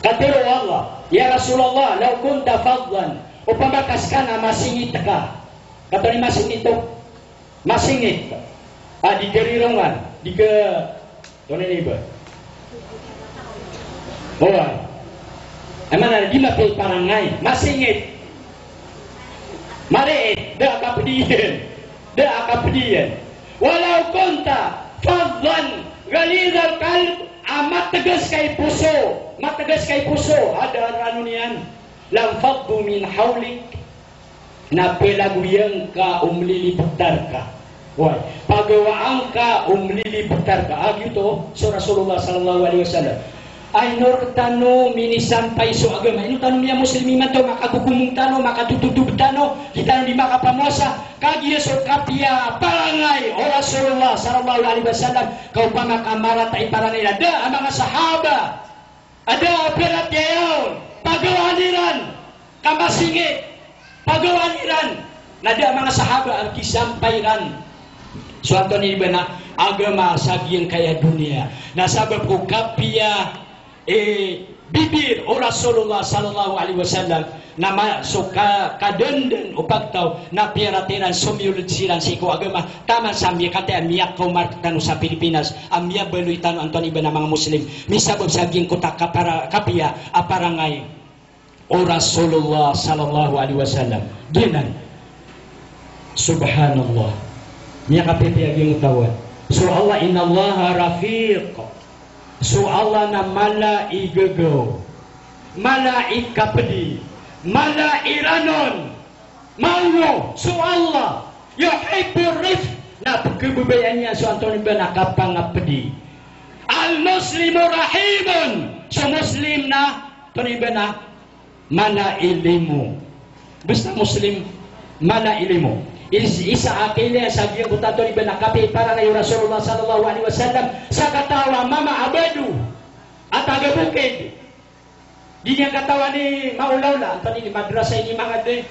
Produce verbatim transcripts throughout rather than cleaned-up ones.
Katharo o Allah, "Ya Rasulullah, law kunta faddan," opama ka ska na masingit ka. Katharo ni masingit o, masingit. A, di karirongan, di ka, tonaa ini ba? Oway. Aya maana na di mapiya i parangay, masingit. Mariit, da a kapedian. Da a kapedian. "Walaw kunta faddan ghalizal qalb," a matgs ka i poso, matgs ka i poso, a da a rano niyan, "lanfaddu min hawlik," na pelagoyan ka o mliliptar ka. Oway, pagawaan ka o mliliptar ka. A, giyoto so Rasulullah sallallahu alaihi wasallam. Ay, ino rktano minisampay so agama? Ino tano miya-Muslim imanto, makagogomontano, makatototob tano, di tano di makapamowasa? Kagiya so kapiya a parangay o Rasulullah sallallahu alaihi wasallam, ka opama ka marata i parangay iran. Da a manga sahaba a da a piyaratiyaya on, pagawaan iran ka masingit, pagawaan iran. Na da a manga sahaba a kisampay iran so antonaa ini ba na agama sa giyangkaya doniya. Na sabap ko kapiya, eh, bibir o Rasulullah sallallahu alaihi wasallam, na ma-, so ka-, kadandan o pagtaw na piyaratiyaya iran, somiyolod siran sii ko agama, taman sa miyakataya, miyakaoma rktano sa Pilipinas a miyabaloy tano antonaa ini ba na manga Muslim, misabap sa giyangkoto a kapara-, kapiya a parangay o Rasulullah sallallahu alaihi wasallam. Giyanan. Subhanallah. Miyakapipiya giyangkoto a. So Allah, "Innallaha rafiq." So Allah na mala i gagaw, mala i kapedi, mala i ranon. Maono so Allah, yuhibbur rifq, na pkhababayaan iyan so antonaa ini ba na kapangapedi. Al-Muslimu rahimun, so Muslim na antonaa ini ba na mala i limo. Basta Muslim, mala i limo. Is-, isa a kailaya sa giyangkoto a antonaa ini ba na kapiya i parangay o Rasulullah sallallahu alaihi wasallam, sakataw a mama a bado a taga bokid. Di niyan katawan i maolaola, antonaa ini, madrasa ini manga di,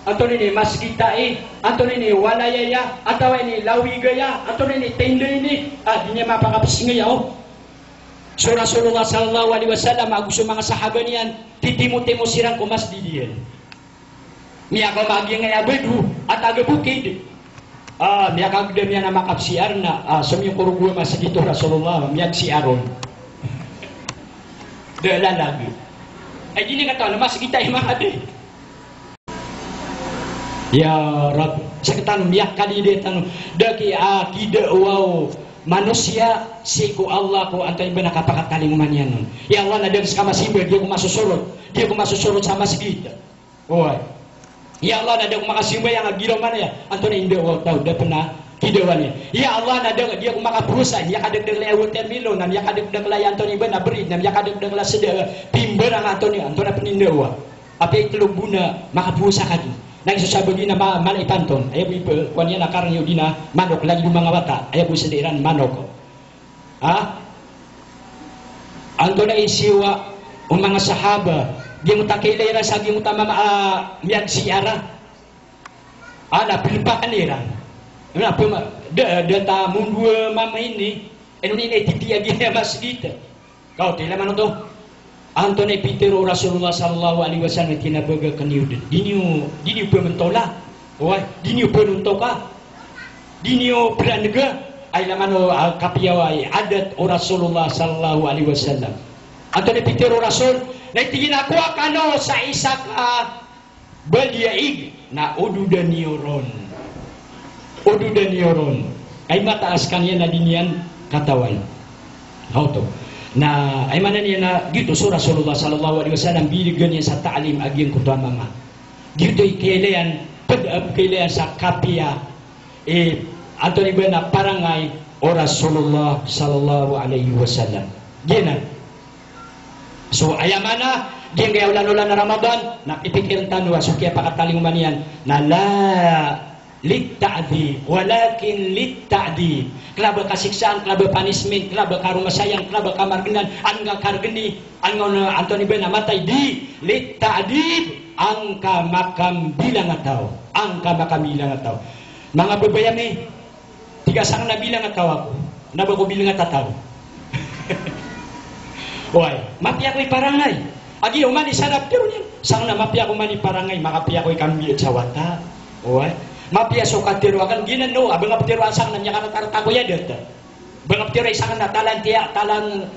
antonaa ini, masgit ai, antonaa ini, walay aya, atawa ini, lawig aya, antonaa ini, tenda ini, a, di niyan mapakapsingaya, o. So Rasulullah sallallahu alaihi wasallam ago so manga sahaba niyan, titimotimo siran ko masgit iyan. Miyakaoma a giyangkaya a bado a taga bokid. A, miyakagdam iyan a maka-P C R na, a, somiyong ko rogo a masgit o Rasulullah, miyag-P C R on. Da a lalag. Ay, di niyan katawan a masgit ai manga di. Ya Rabb, sktano miyakaliday tano. Da ki, a, kidaawa o manosiya sii ko Allah ko antonaa ini ba na kapakatalingoma niyan on. Ya Allah, na da ska masimba, di ako masosorot. Di ako masosorot sa masgit. Oway. Ya Allah, na da ako makasimba, aya nga giraw man aya. Antonaa i ndao o taw, da pn a kidaawa niyan. Ya Allah, na da, di ako makapowasa, miyakadakdakl aya watermelon, na miyakadakdakl aya antonaa i ba na brid, na miyakadakdakl aya sda, pimbarang antonaa, antonaa pn i ndao. Apiya i tlo bona, makapowasa ka di. Na iso sa bagi na ma-, mala i panton. Aya bo i ba, kowan iyan a karn iyo di na manok, lagid o manga wata. Aya bo i sda iran manok. Ha? Antonaa i siyowa o manga sahaba, giyangkoto a kailay iran sa giyangkoto a mama a miyag-C R a. A, na plpakan iran. Na pma-, da, da ta mondowa mama ini, ino ini titiyagi a masgit. Kaoto, ilay man oto. Antonaa i pitharo o Rasulullah sallallahu alaihi wasallam, tig iyan a ba akn iyo dn. Di niyo, di niyo pmntola. Oway, di niyo pnontoka. Di niyo pranega. Ay, ilay man o, a, kapiya a adat o Rasulullah sallallahu alaihi wasallam. Antonaa i pitharo o Rasul, na tig iyan a kowa kano sa isa ka baliyaig, na ododan iyo ron. Ododan iyo ron. Ay mataas skaniyan na di niyan katawan. Kaoto. Na, ay maana niyan na giyoto so Rasulullah sallallahu alaihi wasallam, bibgan iyan sa ta'lim a giyangkoto a mama. Giyoto i kailayan, pd a kailayan sa kapiya, eh, antonaa i ba na parangay o Rasulullah sallallahu alaihi wasallam. Giyanan. So, aya maana, giyangkaya olan-olan a Ramadan, na pipikirn tano a so kiyapakatalingoma niyan, na la litta'dhib, walakin litta'dib. Kna ba kasiksaan, kna ba punishment, kna ba karomasayang, kna ba kamargnan, an ka kargni, an ka, antonaa i ba na matay, di, litta'dib, an ka makambilang a taw, an ka makambilang a taw. Manga babay ami, tig a sakn na bilang a taw ako, na ba ko bilang a tataw. Oway, mapiya ko iparangay. Agi, oman i sarap tero niyan. Sangna mapiya ko man iparangay, makapiya ko ikambiya sa wata. Oway. Mapiya so katero akan ginan no, abang a petero a sangna miyakaratarata ko iyadat. Abang a petero a sangna talan tiya, talan,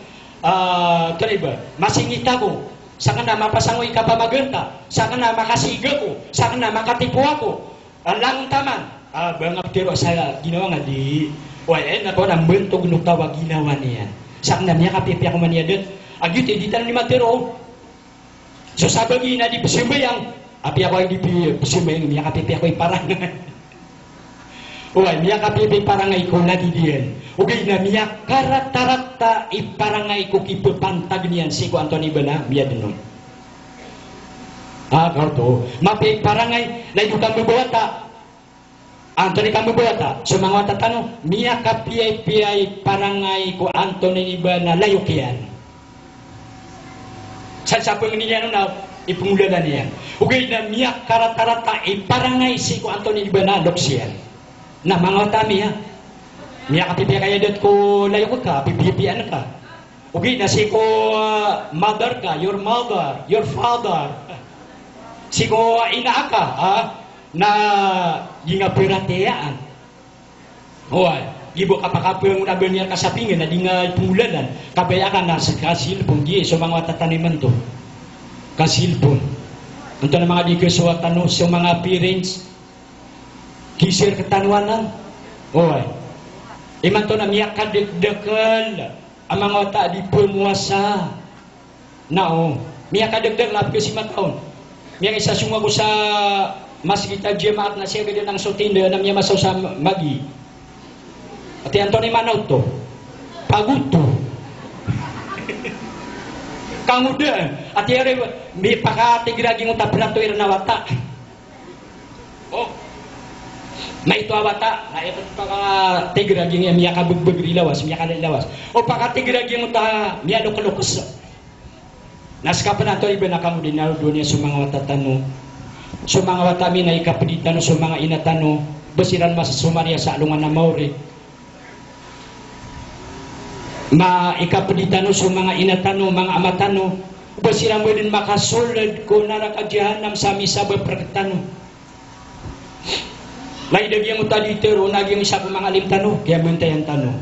ah, toniba. Masingit ako. Sangna mapasangoy kapamaganta. Sangna makasiga ko. Sangna makatipo ako. Alang taman, ah, bangap tero sa ginawa nga di, oway, eh, na ko na mbentog no tawa ginawa niyan. Sakna miyakapipiya ko man iyadat. Agit, eh, di tano ni matero. So sabagi na di pesembayang. Apiya ko di pi-, pesembayang, miyakapipiya ko iparangay. Oway, miyakapipiya iparangay ko lagi diyan. Ogaid na miyakaratarata iparangay ko kipepantag niyan sii ko antonaa i ba na miyadenon. Ah, kaoto. Mapiya i parangay, lagid o kambebawata. Antonaa i kambebawata? So manga wata tano, miyakapiyapiya i parangay ko antonaa i ba na layok iyan. Sa, sa pengeni niyan na ipengolalan iyan. Ogaid na miyakaratarata i parangay sii ko antonaa i ba na loks iyan. Na manga wata mi, ah. Miyakapipiya ka iyadat ko layok ka, pipiyapiyaan ka. Ogaid na sii ko, ah, mother ka, your mother, your father. Sii ko ina ka, ah, na di nga peratiyayaan. Oway, gibo kapakapeng na ba niyan kasapingen na di nga ipengolalan. Kabaya ka na sii ka cellphone, di so manga wata tano imanto. Ka cellphone. Antonaa manga di kesowa tano, so manga parents, kisir ketano anan. Oway. Imanto na miyakadekdekel a manga wata a di pemowasa. Na o, miyakadekdekel a pekesima taon. Miyakisasong ako sa masgit a jamaat na sii ka den ang so tinda na miyamasaw sa magi. Ati antonaa i maana oto? Pagoto. Kangodaan. Ati ari, mipakatigraging o ta perato iran a wata. O. Maito a wata, na ito pakatigraging iyan, miyakabegbeg i lawas, miyakala i lawas. O pakatigraging o ta, miyaloklokes. Na seka pen antonaa i ba na kangodi na doniya so manga wata tano. So manga wata mi na ikapedi tano so manga ina tano, ba siran mas somariya sa alongan a maori. Ma ikapedi tano so manga ina tano, manga ama tano, ba siran bo den makasold ko naraka jahannam sa misabap rektano. Lagid a giyangkoto a di tero na giyangkoto isa ko manga alim tano, kiyamantayan tano.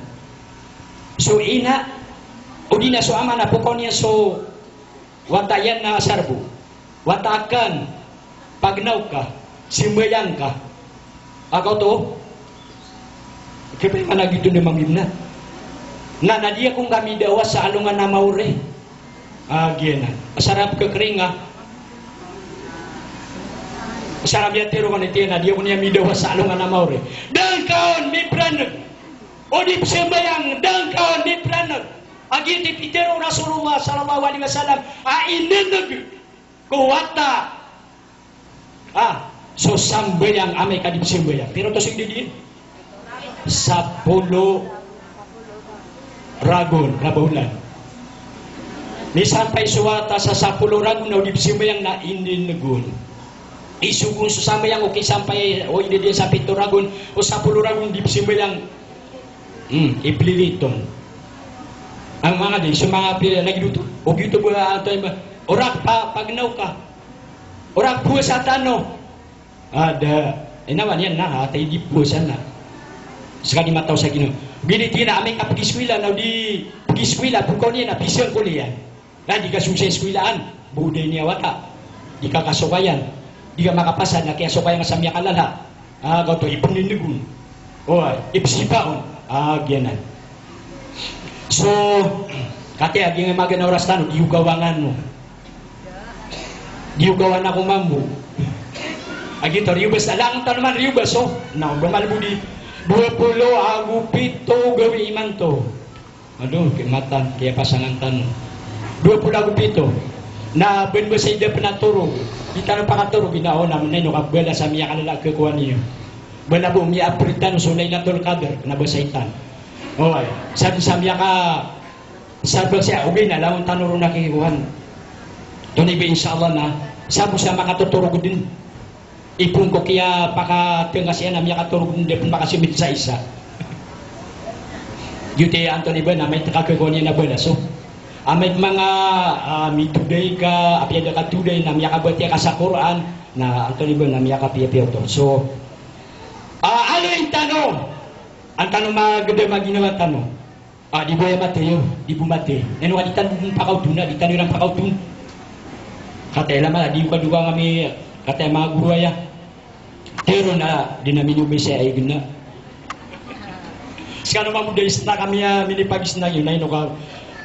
So ina, odi na so ama na pokaw niyan so wata iyan na asar bo. Wata aken, pagnaw ka, sembayang ka. Akaw to, kepay man a gito na mamimna. Na, na di ako ngka midawa sa alongan a maori. Ah, giyanan. Asar a pekekeringa. Asar a miyatero ka na iti na di ako niyan midawa sa alongan a maori. Da ngka on mipraneg. O di pesembayang, da ngka on mipraneg. A giyoto i pitero o Rasulullah sallallahu alaihi wasallam a ineneg ko wata a so sambayang amay ka di pesembayang. Pira oto so idad iyan? Sapolo ragon, rabaolan. Misampay so wata sa sapolo ragon na o di pesembayang na ineneg on. Isogo on so sambayang o kisampay o idad iyan sa pito ragon, o sapolo ragon di pesembayang. Hmm, ipliliton. Ang manga di, so manga pila lagi doto. O giyoto bo, ah, anto iba. Orak pa, pagnaw ka. Orak powasa tano. Ada. Ina man iyan na, atay di powasa na. Sekali mataw sa gino. Bili tina amay ka pegiskwila, na o di pegiskwila, pokaw niyan na pisang ko liyan. Na di ka song sa iskwilaan, boday niyan wata. Di ka kasokayan. Di ka makapasad, na kiyasokayan ka sa miyakalala. Ah, kaoto, ipenenegon. O, ipesipaon. Ah, giyanan. So, kati a giyangkai magana oras tano, di ogawangan o. Di ogawan ako mambo. A giyoto, riyobas, alang tano man riyobas, o. Na, ba malbodi. Dowa polo ago pito gawii imanto. Ado, kiyamatan, kiyapasangan tano. Dowa polo ago pito. Na ben ba sa ida penatorog. Di tano pakatorog, ina o, na menay no kabala sa miyakalala kekowa niyo. Bala bo miyaaprid tano so Lailatul Qadr, na ba sa itan. Oway, sa, sa miyaka, sa ba sa, ogaid na langon tano ron na kikowan. Toni ba insha Allah na, sa bo sa makatotorog den. Ipon ko kiyapakatengas iyan a miyakatorog den, da pen makasimit sa isa. Giyoto i antonaa i ba na maito ka kekowa niyan a bala. So, Amay ka manga, ah, mitodai ka, apiya da ka todai, na miyakabatiya ka sa Qur'an, na antonaa i ba, na miyakapiyapiya oto. So, ah, aloyin tano, an tano magedam a ginawa tano. Ah, di bo aya matay iyo, di bo matay. Ino ka di tano pakaoton, di tano iran pakaoton. Kataya lama, di bo ka dowa ngami, kataya manga goro aya. Tero na di na miniyomi sa ay gina. Sekano mambo da isna kami a minipagisna iyo na ino ka,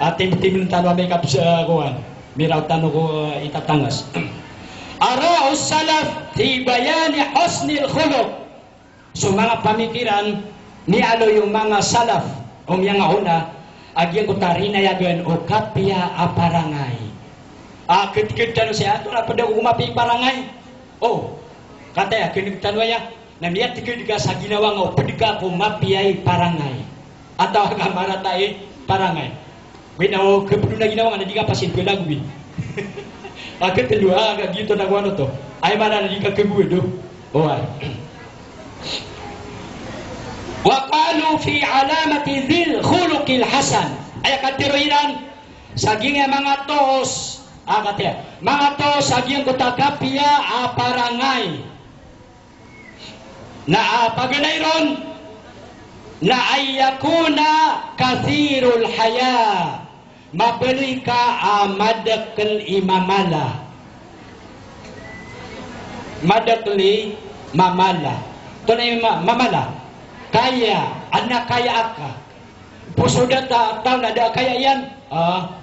ah, tim-tim tano amay ka psa, ah, kowan. Miraw tano ko, ah, itatangas. Ara'us salaf fi bayani husnil khuluq. So manga pamikiran, miyaaloy o manga salaf, o miyangaona, a giyangkoto a rinayagan o kapiya a parangay. A, ketiked tano saya, antonaa ped ako ko mapiya i parangay? O, kataya, keneg tano aya, na miyatiked ka sa ginawa nga o ped ka ko mapiya i parangay. Atawa ka marata i parangay. Wina o kepedon a ginawa nga na di ka pasin pelagowi. A ketelo a, ka giyoto na kowan oto. Ay mana na di ka kegowad o. Oway. Wa qalu fi alamati dhil khuluqil hasan. Aya katero iran sa giyangkaya manga toos, a, kataya, manga toos sa giyangkoto a kapiya a parangay. Na, ah, paganay ron na an yakuna kathirul haya, mabaloy ka a madakel i mamala. Madakel i mamala. Antonaa i ma-, mamala? Kaya, adn a kaya aka. Poso da ta-, taw na da a kaya iyan. Ah.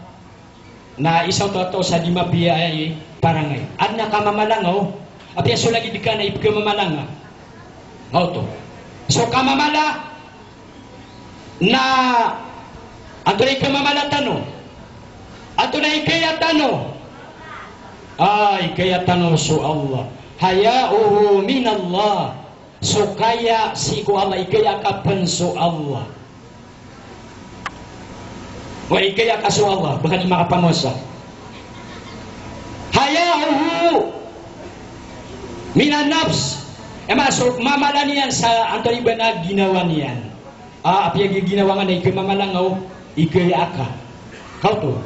Na isa oto a taw sa di mapiya i parangay. Adn a kamamala nga o. Apiya so lagid ka na ipkhamamala nga. Nga oto. So kamamala na antonaa i khamamala tano? Antonaa i kaya tano? A, i kaya tano so Allah. Haya'uhu minallah. So kaya sii ko Allah, i kaya ka pen so Allah. Wa i kaya ka so Allah, ba ka di makapamowasa. Haya'uhu minan nafs. Aya maana so mamala niyan sa antonaa i ba na ginawa niyan. A, apiya ginawa nga na i khamamala nga o, i kaya ka. Ka oto.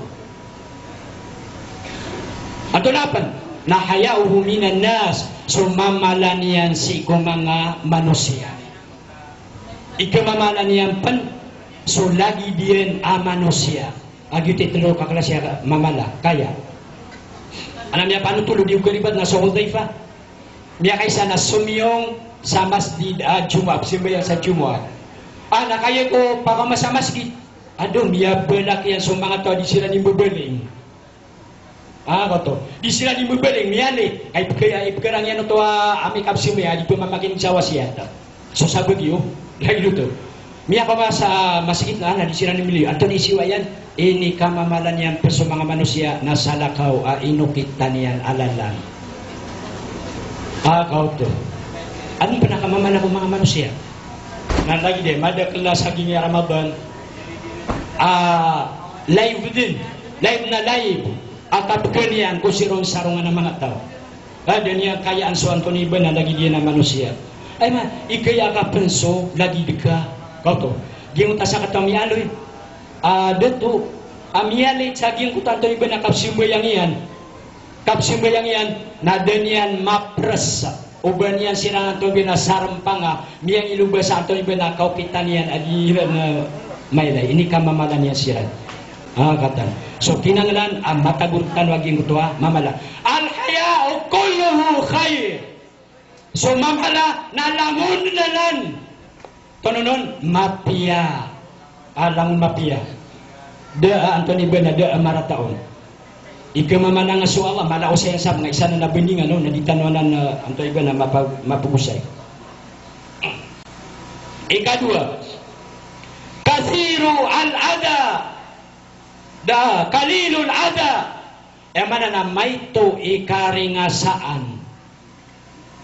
Antonaa pen? Na haya'uhu minan nas, so mamala niyan sii ko manga manosiya. I khamamala niyan pen so lagid iyan a manosiya. A giyoto i telo ka klasi a mamala, kaya. Adn a miyapanotol o di o karibat na so Hudhaifa. Miyakaisa na somiyong sa masjid a Jumaat, pzambayang sa Jumaat. A, na kagiya ko pakamasa masjid. Ado, miyabalak iyan so manga taw a di siran imbabaling. A, ka oto. Di siran imbabaling, miyalay. Ka ipkha-, ipkharang iyan oto a amay ka pzambayang a di pmamakinig sa wasiyat. So sabagi o, lagid oto. Miyakaoma sa masjid na, na di siran imbabaling. Antonaa i siyowa iyan? Ini kamamala niyan pen so manga manosiya na salakaw a inokit tano iyan a lalan. A, ka oto. Adn pen a kamamala ko manga manosiya. Na lagid iyan, madakel a sa giyangkaya Ramadan. A, live dn. Live na live. A kapekhan iyan ko siron sarongan a manga taw. A, da niyan kayaan so antonaa i ba na lagid iyan a manosiya. Ay ma, i kaya ka pen so lagid ka. Ka oto. Giyangkoto a sakataw a miyaaloy. A, dato a miyaaloy sa giyangkoto a antonaa i ba na kapzambayang iyan. Kapzambayang iyan, na da niyan mapres. O ba niyan siran antonaa i ba na sarempanga, miyangilobasa antonaa i ba na kaokitan iyan a di iran, e, mailay. Ini kamamala niyan siran. A, katan. So, kinanglan a matagor tano a giyangkoto a mamala. Al-haya'u kulluhu khair. So mamala na langon anan. Tononon, mapiya. A, langon mapiya. Da a antonaa i ba na da a marata on. I khamamala nga so Allah, mala o saya sa manga isa na nabandingan, no, na di tano anan, e, antonaa i ba na mapa-, mapagosay. Ikadowa, kathiru al-adha. Da, qalilul adha. Aya maana na maito i karingasaan.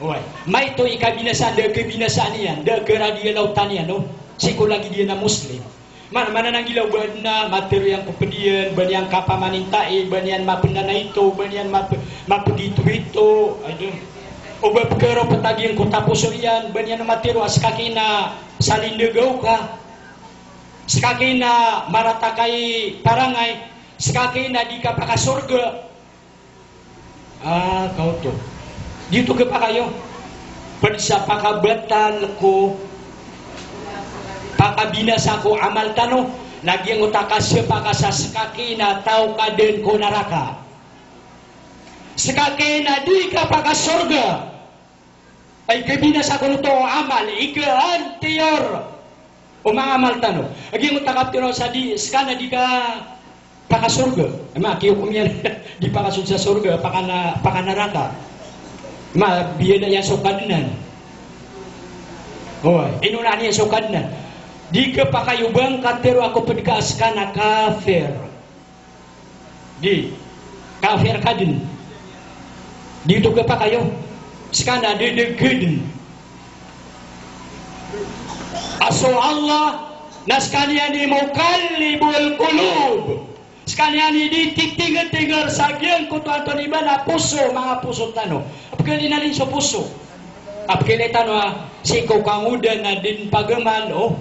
Oway. Maito i kabinasaan, da a kabinasaan iyan, da a karadiya laotan iyan, no? Sii ko lagid iyan a Muslim. Maana, maana na gila o ba adn a matero iyan ko ped iyan, ba niyan kapamanintai, ba niyan mapenanaito, ba niyan map-, mapegitoito, ado. O ba pekaropet a giyangkoto a poso iyan, ba niyan matero a sekaki na salindagaw ka. Sekaki na marata ka i parangay. Ska ki na di ka pakasorga. Ah, kaoto. Di oto khapakay o. Pd sa pakabatal ko pakabinasa ko amal tano, na giyangkoto a kasapaka sa ska ki na taw ka dn ko naraka. Ska ki na di ka pakasorga. Ay kabinasa ko oto a amal, ika antiyor o manga amal tano. Agi mo takap tiro sa di, ska na di ka pakasorga. Ema, kiyokom iyan, di pakasorga sa sorga, pakana-, pakanaraka. Ma, biyada iyan so Kadnan. Oy, ino na niyan so Kadnan. Di ka pakayo bang katero ako pd ka ska na kafir. Di, kafir ka dn. Di oto khapakay o. Ska na di, di ka dn. A so Allah, na skaniyan i Muqallibul Qulub. Skaniyan i di titingertinger sa giyangkoto antonaa i ba na poso, manga poso tano. A pkhailay na lin so poso. A pkhailay tano a sii ko kangoda na dn pagamal, o.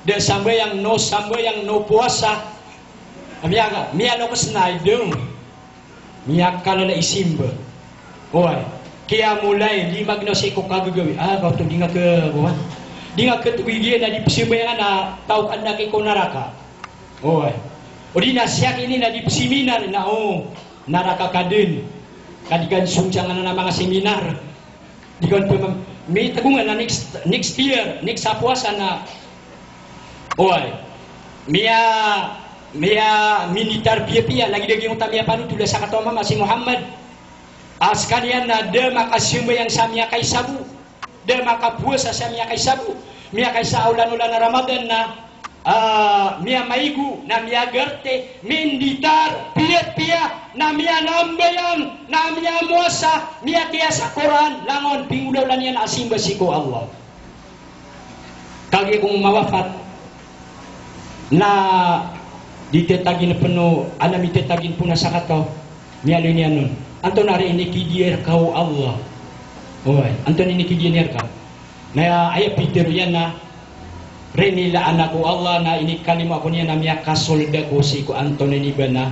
Da sambayang, no sambayang, no powasa. Miya-, miyalokes na idong. Miyakalala i simba. Oway. Qiyamul layl, di magnaw sii ko kagagawii. Ah, kaoto di nga ke, oway. Di nga ke togig iyan na di pzambayangan na taw ka dn aki ko naraka. Oway. O di na siyakini na di pziminar na, o, naraka ka dn. Ka di ka dn song sa nganan a manga seminar. Di ka on pman, mitago nga na next, next year, next a powasa na. Oway. Miya, miya minitar piyapiya, lagid a giyangkoto a miyapanothol a sakataw a mama si Muhammad. A skaniyan na da makasambayang sa miyakaisa bo. Da makapowasa sa miyakaisa bo. Miyakaisa a olan-olan a Ramadan na Ah, miyamaigo, na miyagarte, minditar, piyapiya, na miyanambayang, na miyamowasa, miyakiyasa Qur'an, langon pinggolaola niyan a simba sii ko Allah. Kagiya ko mawafat, na di tetagin pn o, ana mitetagin pn a sakataw, miyaaloy niyan on. Antonaa ri inikidiya rka o Allah? Oway, antonaa inikidiya niyan rka? Na aya pitharo iyan na, rinilaan ako o Allah na inikalimo ako niyan na miyakasold ako sii ko antonaa i ba na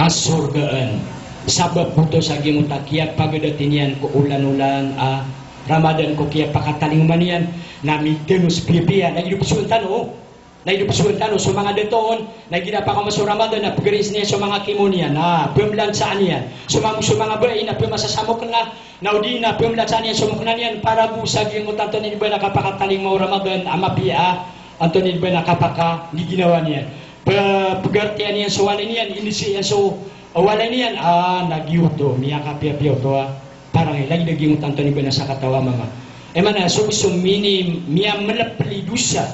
kasorgaan. Sabap oto sa giyangkoto a kiyapagadati niyan ko olan-olan a Ramadan ko kiyapakatalingoma niyan na mitanos piyapiya. Na giyoto psoon tano, na giyoto psoon tano so manga dato on, na igira pakaoma so Ramadan na pgariis niyan so manga kimo niyan, na pmblansaan iyan. So manga, so manga bai na pmasasamok na, na odi na pmblansaan iyan so mokna niyan para bo sa giyangkoto antonaa i ba na kapakatalingoma o Ramadan a mapiya a antonaa i ba na kapakagiginawa niyan. Pe-, pgartiyan iyan so walay niyan, inisi iyan so walay niyan, ah, na giyoto, miyakapiyapiya oto a parangay, lagid a giyangkoto antonaa i ba na sakataw a mama. Aya maana so, so mini-, miyamlpl i dosa,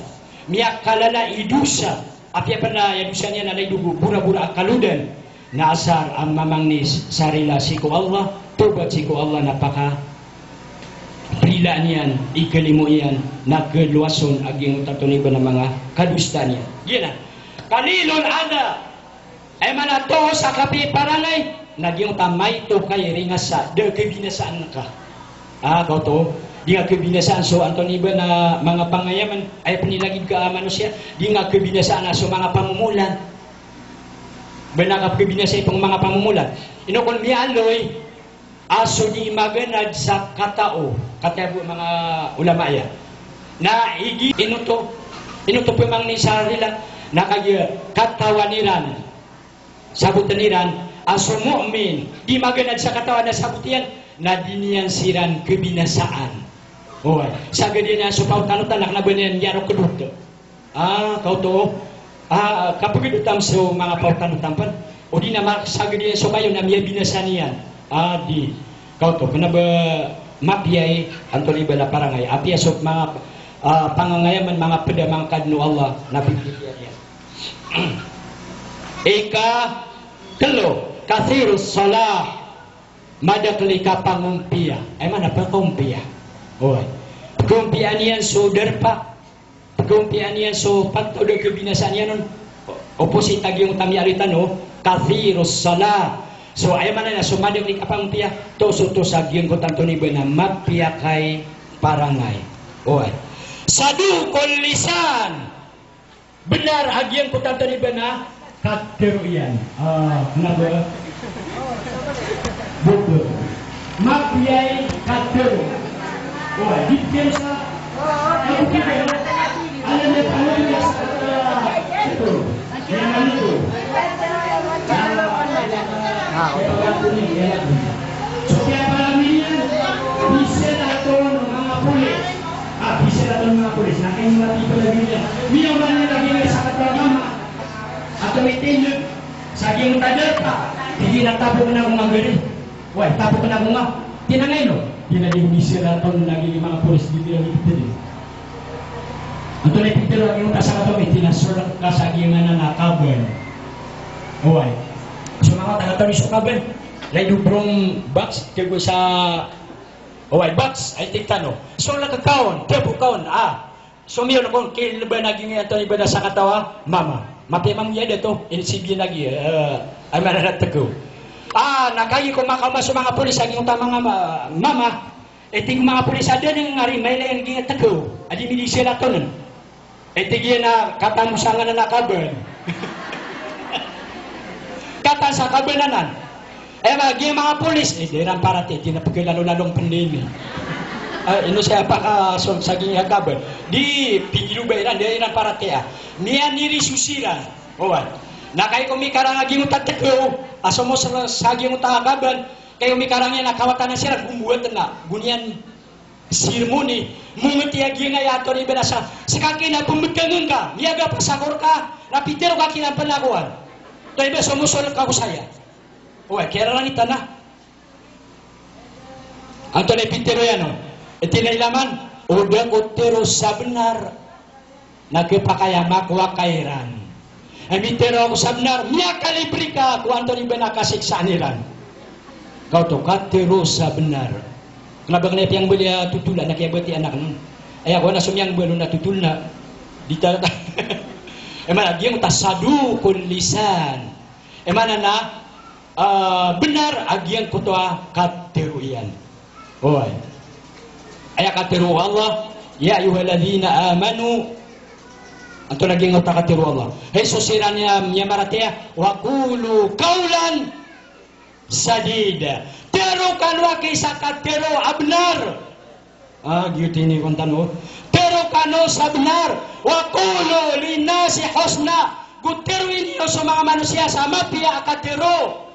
miyakalala i dosa, apiya pn a aya dosa niyan na lagid o borabora a kalodan, na asar a mamangni sa rila sii ko Allah, tawbat sii ko Allah na pakaprilaan iyan, ikalimo iyan, na kalowason a giyangkoto antonaa i ba na manga kadosa niyan. Giyanan. Qalilul adha. Aya maana toos a kapiya i parangay, na giyangkoto a maito ka i ringasa, da kabinasaan ka. Ah, kaoto, di nga kabinasaan so antonaa i ba na manga pangayaman, aya pn i lagid ka a manosiya, di nga kabinasaan a so manga pamomolan. Ba na kapkabinasa i pn manga pamomolan. Ino kon miyaaloy a so di maganad sa katao, kataya bo manga ulama iyan. Na igi, ino oto, ino oto pmangni sa rila, na kagiya katawan iran, sabotn iran a so mu'min, di maganad sa katawan a sabot iyan, na di niyan siran kabinasaan. Oway, sagad iyan a so paotanotan na kna ba niyan iyarokdot. Ah, kaoto. Ah, kapgdot am so manga paotanotan pn. Odi na ma-, sagad iyan so bayo na miyabinasa niyan. Ah, di. Kaoto, kna ba mapiya i antonaa i ba na parangay. Apiya so manga, ah, pangangayaman, manga pd a manga kadn o Allah, na pipilian iyan. Ikatlo, kathirus salah. Madakl i kapangompiya. Aya maana pakaompiya. Oway. Pkaompiyaan iyan so darpa. Pkaompiyaan iyan so pagtaw, da kabinasaan iyan on. Opposite a giyangkoto a miyaaloy tano, kathirus salah. So, aya maana niyan so madakl i kapangompiya, toos oto sa giyangkoto antonaa i ba na mapiya ka i parangay. Oway. Saduqul lisan. Bnar a giyangkoto antonaa i ba na Katharo iyan. Ah, kena ba? Bobo. Mapiya i katharo. Oway, di piyan sa. Ako kita. Alam niyo, ano yung nasa, ah, ito. Yan, ano ito? Ah, ito, ito, ito. So, kaya pala niyan, bisel aton mga pulis. Ah, bisel aton mga pulis. Na kayo mga people na ganyan. Miyaw na nila ganyan sa katawang mama. Ato may tenyo, sa giyangkoto a darpa, tig iyan a tapok na ko nga gari. Way, tapok na ko nga. Tinangay no? Di na di misira ton na giyangkoto manga polis di bilang di pitero. Antonaa i pitero a giyangkoto a sakataw, tig iyan a soraka sa giyangkanan a kaban. Oway. So manga taga tano so kaban. Lay do brong box, tig o sa, oway, box, ay tig tano. Soraka kaon, tebo kaon, ah. So miyaw na kon, kilban a giyangkai antonaa i ba na sakataw a mama. Mapiya i mama iyan dato, insibiyan a giya, eh, ay marana tekaw. Ah, na kagiya ko makaoma so manga polis a giyangkoto a manga ma-, mama. Eh, tig o manga polis a da den ngari mailay a giya tekaw. A di midi sila tonen. Eh, tig iyan a katan mo sa nganan a kaban. Katan sa kaban anan. Eh, ba, giya manga polis, eh, di iran paratiyaya, di na pegay lalo-lalo pen ini. Eh, ino siya paka, so, sa giya kaban. Di, pigilo ba iran, di iran paratiyaya. Niyan iri so siran. Oway. Na kagiya ko mikarang a giyangkoto a tekaw, a so mo sa, sa giyangkoto a kaban, kagiya ko mikarang iyan a kawatan a siran, gombowaten na. Go niyan seremoni, mongeti a giyangkaya ato di ba na sa, seka kena pembedangen ka, miyagapasakor ka, na pitero ka kena penakowan. To iba so mosol ka ko saya. Oway, kiyararangit tana. Antonaa i pitero iyan o? Tig iyan a ilaman, o da ko tero sa benar. Na kepakay a makowa ka iran. Ay mitero ako sa benar, miyakalibre ka ko antonaa i ba na kasiksaan iran. Kaoto, katero sa benar. Kena ba kena piyangmbali a totol a na kiyabatiya anak non. Aya ko na so miyangmbali on a totol na di ta-, aya maana giyangkoto a saduqul lisan. Aya maana na, ah, benar a giyangkoto a katero iyan. Oway. Aya katero o Allah, "Ya ayyuhalladhina amanu." Antonaa giyangkoto a katero o Allah? Hay so siran a miyamaratiyaya, "Wa qulu qawlan sadida." Tero kano aki sa katero a benar. Ah, giyoto i iniwan tano. Tero kano sa benar. "Wa qulu linnasi husna." Go teroa niyo so manga manosiya sa mapiya a katero.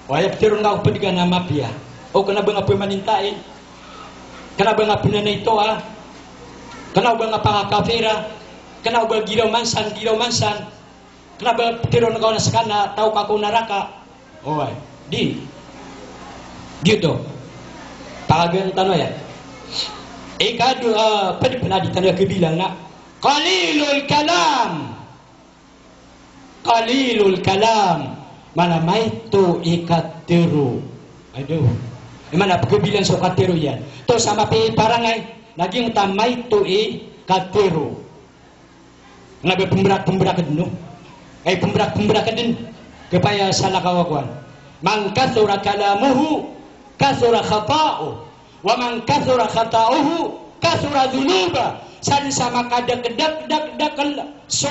Oway, piteron ka ko ped ka na mapiya. O kena ba nga pemanintai. Kena ba nga penanay toa. Kena ba nga pangakafira. Kena ba giraw mansan, giraw mansan. Kena ba piteron ka o na seka na taw ka ko naraka. Oway. Di. Giyoto. Pakagen tano aya. Ikadowa, ah, ped pen a di tano aya kebilang na qalilul kalam. Qalilul kalam, maana maito i katero. Aduh. Aya maana pegebilan so katero iyan. To sa mapiya i parangay, na giyangkoto a maito i katero. Kena ba pemberak-pemberak den, no? Ay pemberak-pemberak den. Kepaya salakaw a kowan. Man kathura kalamuhu, kathura khata'uh. Wa man kathura khata'uhu, kathura dhunubuh. Sa den sa makadakdakdakdakel so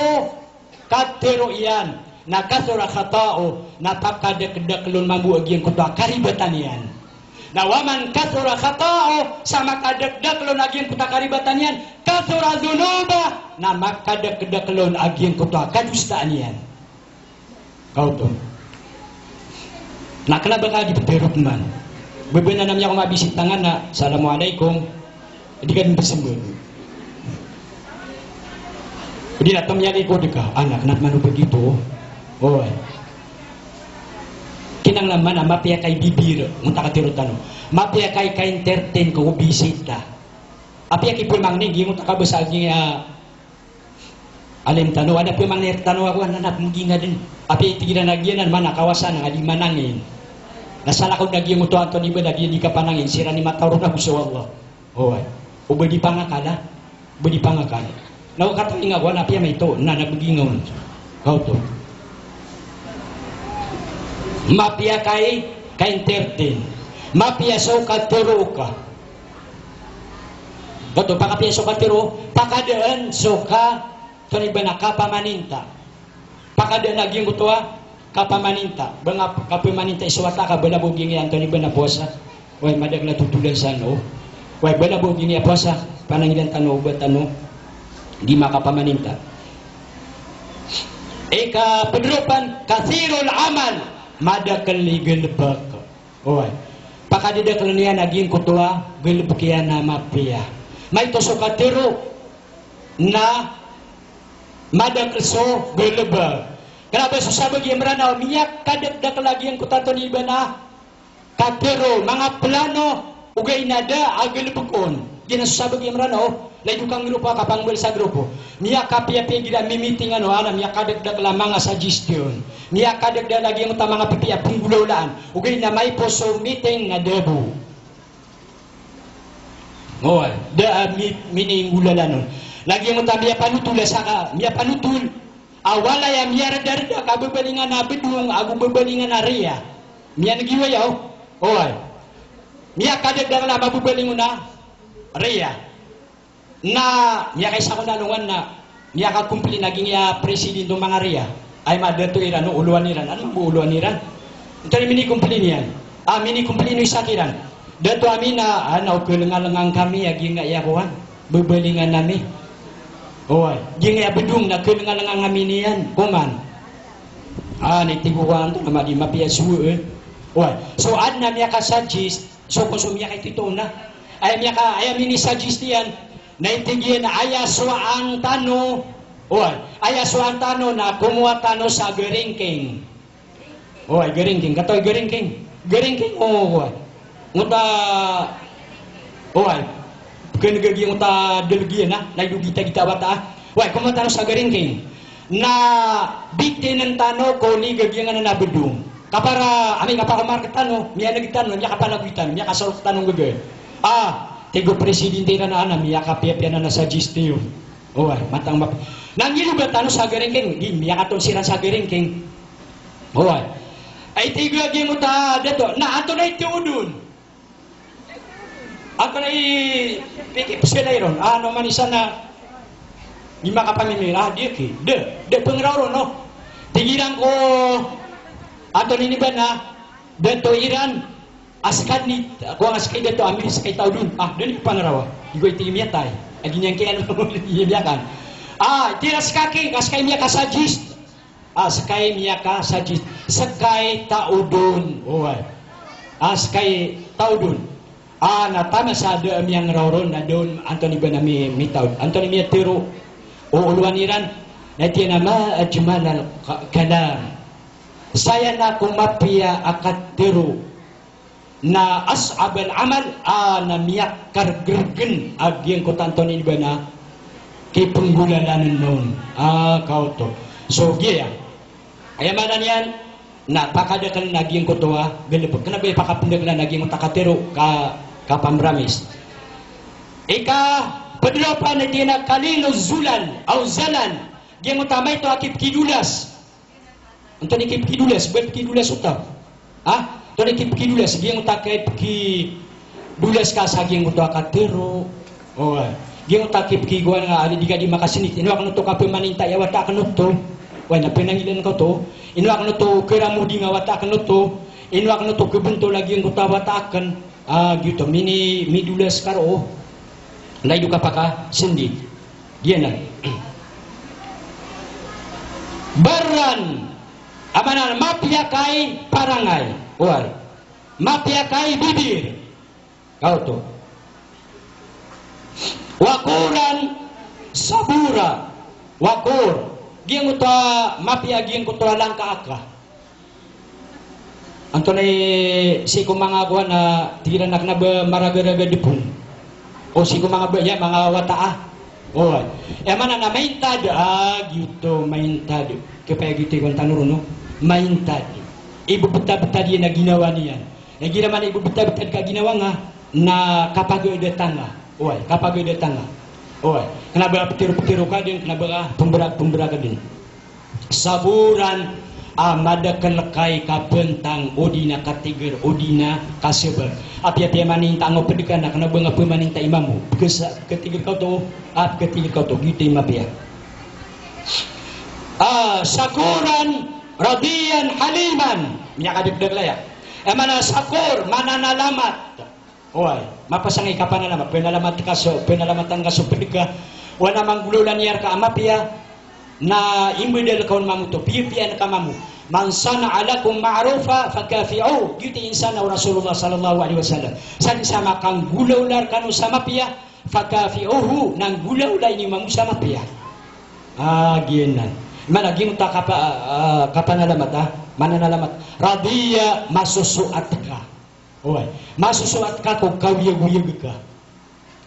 katero iyan, na kathura khata'uh, na pakadakdakel on mambo a giyangkoto a karibatan iyan. Na wa man kathura khata'uh, sa makadakdakel on a giyangkoto a karibatan iyan, kathura dhunubuh, na makadakdakel on a giyangkoto a kadosaan iyan. Kaoto. Na kena ba ka di petero peman. Bebenan a miyako mabisi tangan na, "Assalamualaikum." Di ka den pesembag. Di na tomiyali ko di ka, anak, na mano begitu. Oway. Kinanglan man a mapiya ka i bibir, onta katero tano. Mapiya ka i ka-entertain ko bisita. Apiya ki pemangni, giyangkoto a kabasa a giya, ah, alim tano, ada pemangni tano ako, anan a pemgingaden. Apiya tig iran a giyanan, mana kawasan, nga di manangin. Na salakaw na giyangkoto antonaa i ba na di, di kapanangin, siran i mataw ron ago so Allah. Oway. O ba di pangakala? Ba di pangakala? Na o katalinga ko, na apiya maito, na, na begingaw on. Kaoto. Mapiya ka i ka-entertain. Mapiya so katero ka. Kaoto, pakapiya so katero, pakadaan so ka Antonaa i ba na kapamaninta. Pakada na giyangkoto a kapamaninta. Ba nga kapamaninta i so wata ka bala bo giyangkai antonaa i ba na powasa. Oway, madakel a totolan san o. Oway, bala bo giyangkai a powasa. Panangilan tano, ba tano di makapamaninta. Ika ped ropan, kathirul amal. Madakel i galebek. Oway. Pakadadakel iyan a giyangkoto a galebek iyan a mapiya. Maito so katharo na madakel so galebek. Kena ba so sabagi a Mranaw, miyakadakdakel a giyangkoto a antonaa i ba na katharo, manga plano, ogaid na da a galebek on. Giyanan so sabagi a Mranaw, lagid o kangrupo a kapangmbal sa grupo. Miyakapiyapiya igira mimiting ano, ana miyakadakdakel a manga suggestion. Miyakadakdakel a giyangkoto a manga pipiya a penggolaolaan. Ogaid na maiposo miting na da bo. Oway, da a mi-, mininggolaola on. Lagid giyangkoto a miyapanotol a saka, miyapanotol a walay a miyaradarada ka bebelingan a bedong ago bebelingan a riya. Miyaneg i waya o. Oway. Miyakadakdakel a mabebeling on a riya. Na miyakaisa ko na alongan na miyakakomplin a giyangkai a president o manga riya. Ay ma dato iran o olowan iran. Ano mambo olowan iran? Antonaa i minikomplin iyan? A, minikomplin o isa kiran. Dato ami na, a, na o kelengalengan kami a giyangkai a kowan. Bebelingan ami. Oway. Giyangkai a bedong na kelengalengan ami niyan. Koman. A, na tig o kowan anto na madi mapiya so, e. Oway. So aden a miyakasuggest. So kon so miyakaito on na. Aya miyaka, aya minisuggest iyan. Na tig iyan a aya sowaan tano. Oway, aya sowaan tano na komowa tano sa Geringking. Oway, Geringking. Kataw i Geringking? Geringking, o, oway. Ngota, oway. Ken gagi ngota delgiyan na, na ido gitagita a wata a. Oway, komowa tano sa Geringking. Na bitinen tano ko ligagyangan a bedong. Kapara, ami kapakamarket tano, miyaneg tano, miyakapanagoy tano, miyakasorok tano gaga. A, tig o presidente iran a, na miyakapiyapiya anan a suggestion. Oway, matang map-, na nggiloba tano sa Geringking, di miyakaton siran sa Geringking. Oway. Ay tig o giyangkoto a dato, na antonaa i tiodon? Antonaa i pikipesela iron? Ano man isa na di makapamimir. A, di aki. Da, da pengiraw ron, no? Tig iran ko antonaa ini ba na, dato iran, a sekaniyan, ko nga sekay dato, ami sekay taodon. A, da niyo pangirawa. Igo iti miyatay. Agi niyan kiyano, iya miyakan. A, tig iran sekaki, nga sekay miyakasuggest. A, sekay miyakasuggest. Sekay taodon. Oway. A, sekay taodon. A, na taman sa da a miyangiraw ron na da on antonaa i ba na mi-, mitaod. Antonaa i miyatharo o olowan iran. Na tig iyan a ma ajmalal ka-, kalam. Saya na ko mapiya a katharo. Na as'abal amal, a, na miyakargergen a giyangkoto a antonaa i ba na kipenggolaolaan on. A, kaoto. So, giya. Aya maana niyan, na pakadakel na giyangkoto a galebek. Kena ba i pakapendakel na giyangkoto a katharo ka, kapamramis. Ika ped ropan na tig iyan a kaliluz zulal, aw zalal. Giyangkoto a maito a kipekidolas. Antonaa i kipekidolas, ba pekidolas oto. Ha? Antonaa i kipekidolas, giyangkoto a kipekidolas ka sa giyangkoto a katharo. Oway. Giyangkoto a kipekigoan nga, a, di ka di makasendit. Ino aken oto kapemaninta i wata aken oto. Oway, na penangilan ka oto. Ino aken oto keramoding a wata aken oto. Ino aken oto kebentol a giyangkoto a wata aken. A, giyoto, mini-, midolas ka roo. Na ido kapakasendit. Giyanan. Barran, a maana na mapiya ka i parangay. Oway. Mapiya ka i bibir. Kaoto. Waquran, sabura. Waqur. Giyangkoto a mapiya, giyangkoto a langka aka. Antonaa i sii ko manga kowan a tig iran a kena ba maragaraga depon. O sii ko manga ba, iya, manga wata a. Oway. Aya maana na maintad, a, giyoto, maintad. Kepaya giyoto i kowan tano ron, no? Maintad. Ibebetabetad iyan a ginawa niyan. Na igira maana ibebetabetad ka ginawa nga, na kapagada tanga. Oway, kapagada tanga. Oway. Kena ba petero-petero ka den, kena ba pembera-pembera ka den. Saburan, a, madakel ka i kapentang, odi na katiger, odi na kasabar. Apiya-piya maninta nga o ped ka na kena ba nga pemaninta i mamo. Pekesa-, pekatiger ka oto, a, pekatiger ka oto, giyoto i mapiya. Shakuran radiyan haliman. Miyakadakdakl aya. Aya maana shakur, mananalamat. Oway, mapasang i kapanalamat, panalamat ka so, panalamatan ka so pd ka. Oway na manggolawla niyan rka a mapiya, na imbadal ka on mambo oto, piyapiyaan ka mambo. "Man sana'a lakum ma'rufan fakafi'uh." Giyoto i insan o Rasulullah sallallahu alaihi wasallam. Sadn sa makanggolawla rkano sa mapiya, "fakafi'uhu," na nggolawlai niyo mambo sa mapiya. Ah, giyanan. Maana giyoto a kapa-, ah, kapanalamat, ah, mananalamat. Radiya, masosoat ka. Oway. Masosoat ka ko kaoyagoyag ka.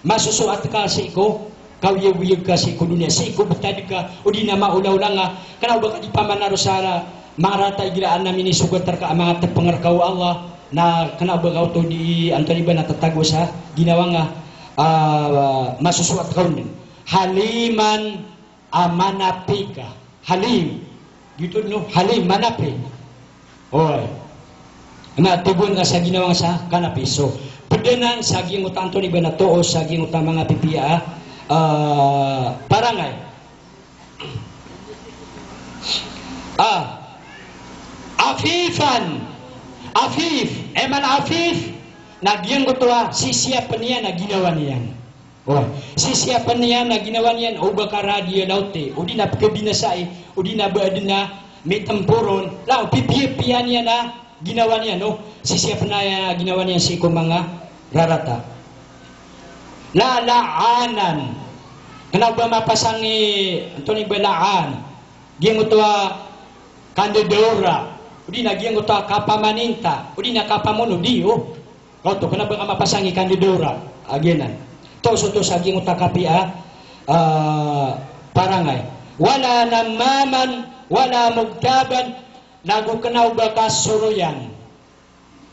Masosoat ka sii ko kaoyagoyag ka sii ko doniya, sii ko btad ka, odi na maolaola nga, kna o ba ka di pamanaro sa manga rarata igira a minisogat rka a manga tpng rka o Allah, na kna o ba ka oto di, antonaa i ba, na tatago sa ginawa nga, ah, masosoat ka on. Haliman, a manapi ka. Halim. Giyoto, no? Halim, manapi. Oy. Na, tagoan ka sa ginawa nga sa kanapi. So, pd anan sa giyangkoto a antonaa i ba na toos sa giyangkoto a manga pipiya a, ah, parangay. Ah. Afifan. Afif. Aya maana afif, na giyangkoto a sisiyapn iyan a ginawa niyan. O, sisiyapn iyan a ginawa niyan o ba ka radiya lawti, odi na pkabinasai, odi na ba adn a mitmporon, langon pipiyapiya niyan a ginawa niyan, o, sisiyapn iyan a ginawa niyan sii ko manga rarata. La la'anan. Kna o ba mapasang i, antonaa i ba la'an. Giyangkoto a kandadaora, odi na giyangkoto a kapamaninta, odi na kapamonodi, o. Oto, kna o ba ka mapasang i kandadaora a giyanan. Toos oto sa giyangkoto a kapiya a, ah, parangay. Wala nammaman, wala mughtaban, nago kna o ba ka soroyan.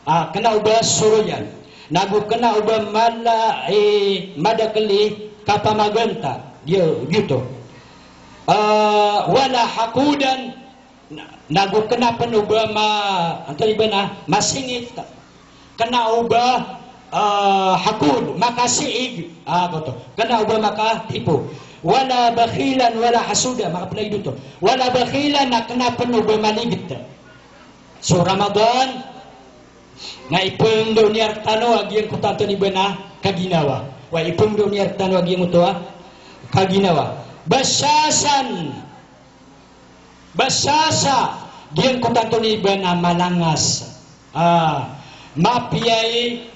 Ah, kna o ba soroyan. Nago kna o ba mala, eh, madakl i kapamaganta. Giyo, giyoto. Ah, wala haqudan, na-, nago kna pn o ba ma-, antonaa i ba na, masingit. Kna o ba, ah, haqud, makasiig. Ah, giyoto. Kna o ba makatipo. Wala bakhilan wala hasuda, makaplay giyoto. Wala bakhilan, na kna pn o ba maligit. So Ramadan, na ipndaw niyan rktano a giyangkoto a antonaa i ba na kaginawa. Wa ipndaw niyan rktano a giyangkoto a kaginawa. Bashasan. Bashasha, giyangkoto a antonaa i ba na malangas. Ah, mapiya i,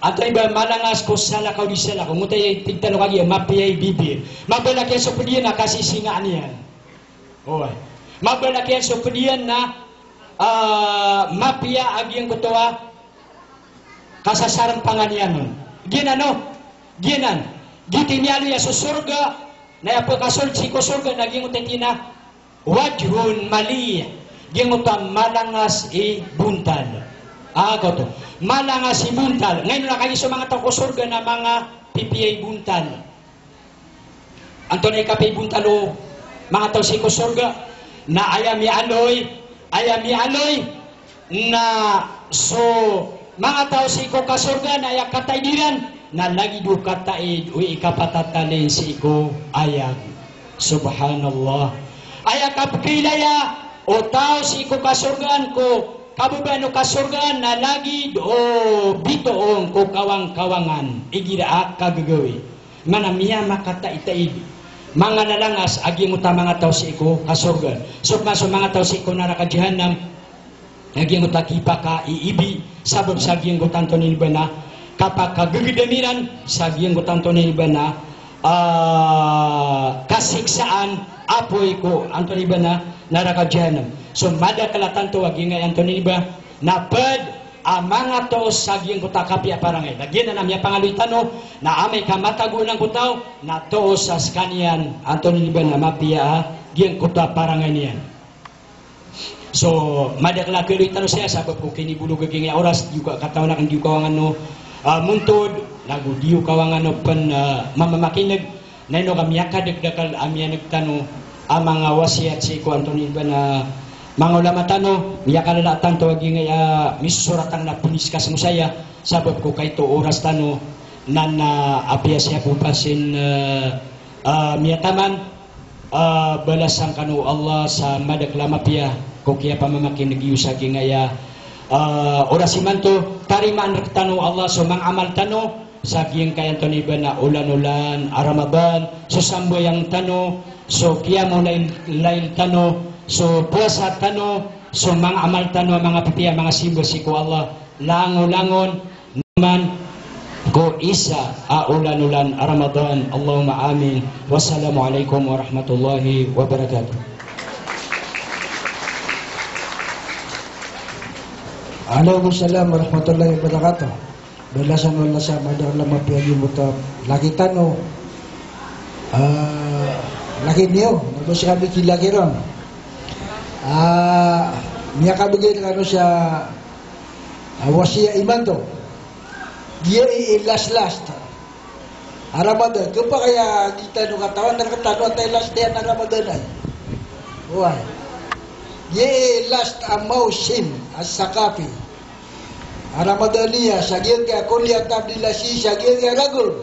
antonaa i ba, malangas ko salakaw di salakaw. Ngoto i tig tano kagiya, mapiya i bibir. Mabalak iyan so pd iyan na kasisingaan iyan. Oway. Mabalak iyan so pd iyan na, ah, mapiya a giyangkoto a kasasarmpangan iyan on. Giyanan o. Giyanan. Giyoto i miyaaloy a so sorga, na aya pkasold sii ko sorga na giyangkoto i tig iyan a wajhun mali'. Giyangkoto a malangas i bontal. Ah, giyoto. Malangas i bontal. Ngayon na kagiya so manga taw ko sorga na manga pipiya i bontal. Antonaa i kapiya i bontal o manga taw sii ko sorga? Na aya miyaaloy, aya miyaaloy na so manga taw sii ko kasorga na aya kataid iran na lagid o kataid o ikapatatalin sii ko ayag. Subhanallah. Aya kapkailaya o taw sii ko kasorgaan ko kababaan o kasorgaan na lagid o bitoon ko kawangkawangan igira a kagagawii. Mana miyamakataitaid, mangalalangas a giyangkoto a manga taw sii ko kasorgaan. So pman so manga taw sii ko naraka jahannam, a giyangkoto a kipakaiibi, sabap sa giyangkoto a antonaa i ba na kapakagagdam iran, sa giyangkoto a antonaa i ba na, ah, kasiksaan, apoy ko antonaa i ba na naraka jahannam. So madakl a tanto a giyangkai a antonaa i ba na pd a manga toos sa giyangkoto a kapiya a parangay. Na giyanan a miyapangaloy tano, na amay ka matago anan ko taw, na toos sa skaniyan, antonaa i ba na mapiya a giyangkoto a parangay niyan. So, madakl a kaloy tano saya, sabap ko kinibolog a giyangkai a oras, di iyo ka katawan akn, di iyo kawangan o, ah, montod, nago di iyo kawangan o pn, ah, mamamakineg, Na ino ka miyakadakdakl a miyaneg tano a manga wasiyat sii ko antonaa i ba na manga ulama tano, miyakalala tanto a giyangkai a misosorat tano na piniskas mo saya, sabap ko kaito oras tano, na, na apiya siya ko pasin, eh, eh, miyataman. Ah, balasan kano o Allah sa madakl a mapiya ko kiyapamamakineg iyo sa giyangkaya, ah, oras imanto, tarimaan rektano o Allah so manga amal tano sa giyangkaya antonaa i ba na olan-olan a Ramadan, so sambayang tano, so qiyamul lail, lail tano, so powasa tano, so manga amal tano a manga pipiya, manga simba sii ko Allah, langolangon man ko isa a olan-olan a Ramadan. Allahumma amin. Wassalamu alaikum warahmatullahi wabarakatuh. Alaikum salam warahmatullahi wabarakatuh. Balasan o Allah sa madakl a mapiya giyangkoto a laki tano. Ah, laki niyo, na ba sii kami ki laki ron. Ah, miyakabegay rekano sa Ah, wasiya imanto. Giya i last-last a Ramadan. Khapakay a di tano katawan, na rektano antaa i last iyan a Ramadan ay. Oway. Giya i last a mawsim a saqafi a Ramadaniya, sa giyangkaya Kulliyat Abdul Aziz, sa giyangkaya ragon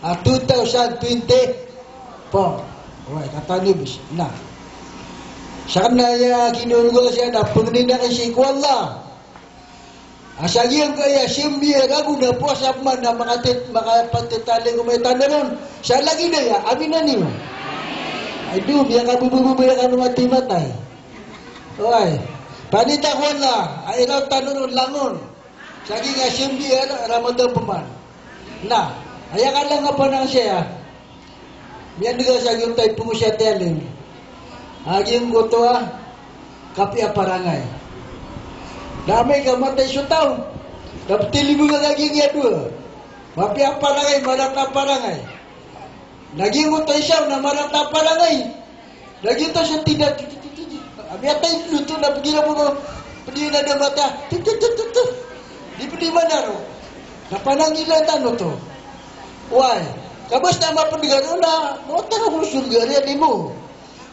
a two thousand twenty-four. Oway, katawan iyo, bis. Na. Sa kena aya kinonoga siya na pengnin aki sii ko Allah. A sa giyangkaya simbiya ragon a powasa pman a makatet-, makapatetalingoma i tano ron sa lagid aya, aminan iyo. Ay do, miyakabebebebaya kano matimatay. Oway. Panita ko Allah a iraw tano ron langon sa giyangkaya simbiya Ramadan pman. Na, aya kalang a panangasiya. Miyaneg a sa giyangkoto a ipengosiyat iyan a giyangkoto a kapiya parangay. Na amay ka matay so taw, na petilibeng a giyangkaya dowa. Mapiya parangay, marata parangay. Na giyangkoto a isa on na marata parangay. Na giyoto so tida, a miyatay loto na pegiraw ko, pedi na da mata, tu, tu, tu, tu, tu. Di pedi manaro. Na pananggila tano oto. Oway. Ka basta maped garo na, mawatan ako sorga, aya di mo.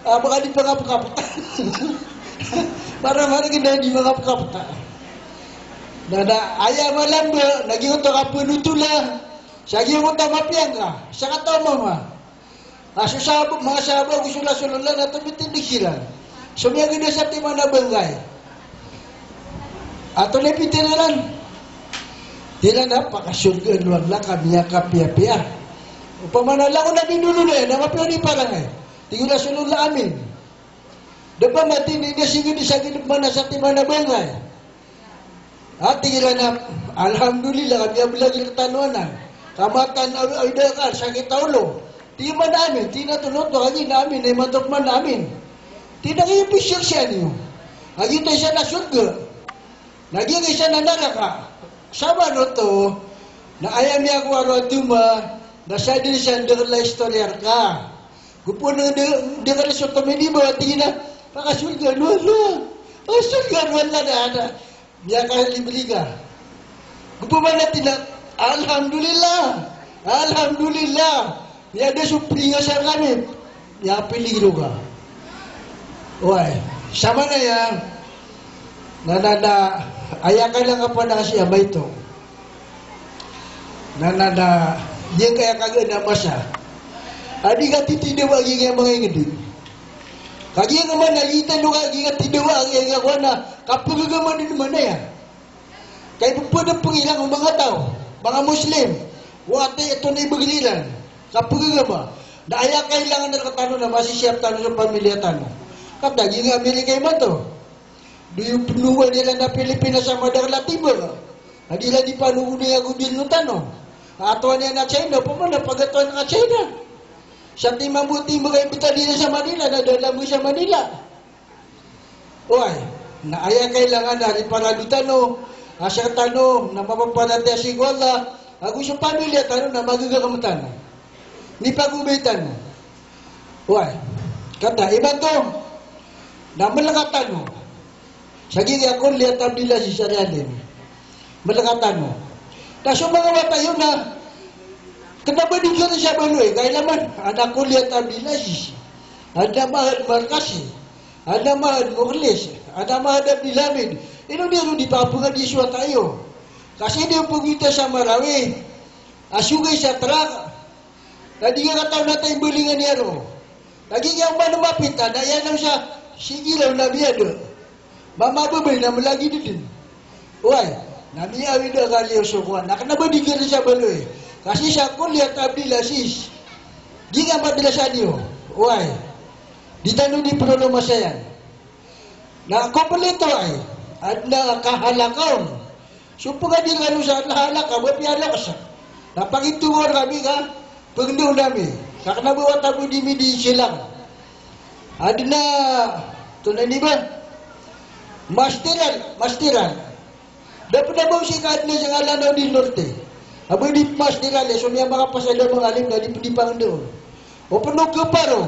Ah, baka di pangapekapet. Para, para gina di mangapekapet. Na, na, aya malamba, na giyoto a kapenotola. Sa giyoto a mapiya ngka, sa kataw a mama. A so sahaba, manga sahaba ago so Rasulullah na tomitindeg siran. So miyageda satiman a bangkay. Antonaa i pitero iran? Tig iran a pakasorgaan o Allah ka miyakapiyapiya. Opama na langon a minolon iyan na mapiya on i parangay. Tig o Rasulullah, amin. Da ba matindi na siged sa gilid man a satiman a bangkay. A tig iran a, alhamdulillah, ka miyabelag rektano anan. Ka mataan a, a, da ka sakit a olo. Tig iyan a amin, tig iyan a tolo oto, kagiya na amin, na imanto pman na amin. Tig iyan a kagiya piyasiyasiya niyo. Kagiya giyoto isa na sorga. Na giya isa na naraka. Sabap oto, na aya miyakowa roo a doma, na sa di sa ndakel a istoriya reka. Go pn da, da, da ka so tominibo, tig iyan a, pakasorgaan o Allah. Pakasorgaan o Allah na, na. Miyakaliblig ka. Go pman a tig iyan a, alhamdulillah. Alhamdulillah. Miyada so pilinga sa kami. Miyapilig roo ka. Oway. Samanaya, na, na, na, aya kalang a panangasiya a maito. Na, na, na, giyangkaya kagaan a masa a di ka titidawa a giyangkaya manga inged. Kagiya ka man a di tano ka, di ka tidawa a giyangkaya kowan a kapegagama den man aya. Ka ipepadapeng iran o manga taw, manga Muslim, o ati ato na ibegay iran, kapegagama. Na aya kailangan rektano na masisiyap tano so pamilya tano. Kagiya giyangkaya Amerika imanto. Dowa iyo penowan iran a Pilipinas a madakel a timbang. Na di iran di panogonan a gobyerno tano. Atowan iyan a China, opama na pagatowan a China. Satiman bo timbang a ibetad iran sa Manila, na da lamba sa Manila. Oway, na aya kailangan a riparado tano, a sktano, na mapaparatiyaya sii ko Allah, ago so pamilya tano, na magagagam tano. Mipagobay tano. Oway. Kataa, imanto, na melekat tano. Sa giyangkaya Kulliyat Abdul Aziz sa Riyadh. Melekat tano. Na so manga wata iyo na, kena ba di kena sa baloy, kailangan, aden a Kulliyat Abdul Aziz. Aden a Mahad Markazi. Aden a Mahad Mukhlis. Aden a Mahad Abdul Hamid. Ino di ron di papengadi so wata iyo. Ka sii di pegita sa Marawi. A sogay sa trak. Na di ngka katawan a taimbalingan iyan roo. Lagid iyan man a mapita, na iyan sa sigiraw na miyada. Mamababay na malagid dn. Oway, na miyawid a kaliyo so kowan. Na kna ba di gr sa baloy. Kasi sa kulliyat Abdul Aziz. Di ka madrasa niyo. Oway. Di tano di problema saya. Na kompleto ay. Adn a kahalaka on. So pagadi kano sa halaka, ba piyalaka sa. Na pagitongor kami ka, pagndao nami. Ka kna ba wata bo di mi di silang. Adn a, tonaa ini ba? Masteral, masteral. Da pn a ba o sii ka adn a sangkalan o di norte. A ba di masteral, so miyamakapasad a manga alim na di pn di pangndao. O pn o kaparo.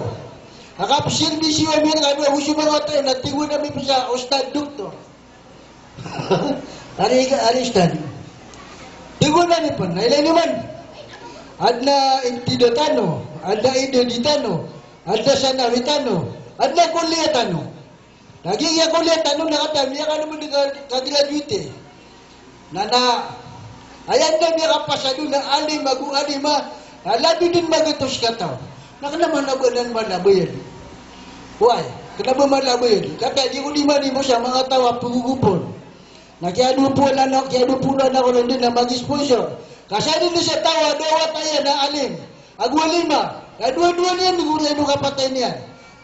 A kapsirbis iyo a miyakano a go so manga wata na tig o nami pn sa ustad, doktor. Ari, ari stad. Tig o nami pn, na ilay niyo man. Adn a intida tano, adn a idadi tano, adn a sanawi tano, adn a kulliya tano. Na giya kulliya tano na kata miyakano man ka, ka-graduate. Na, na, aya na miyakapasad on na alim ago alima, na labi dn magatos kataw. Na kna ba na ba nan mala a bayad. Oway, kna ba mala a bayad. Kata di ko di manimo sa manga taw a pagogop on. Na kiyadowa polo anak, kiyadowa polo anak on dn na mag-sponsor. Ka sa dn sa taw a dowa wata iyan na alim ago alima. Na dowa-dowa niyan di ko rin o kapatay niyan.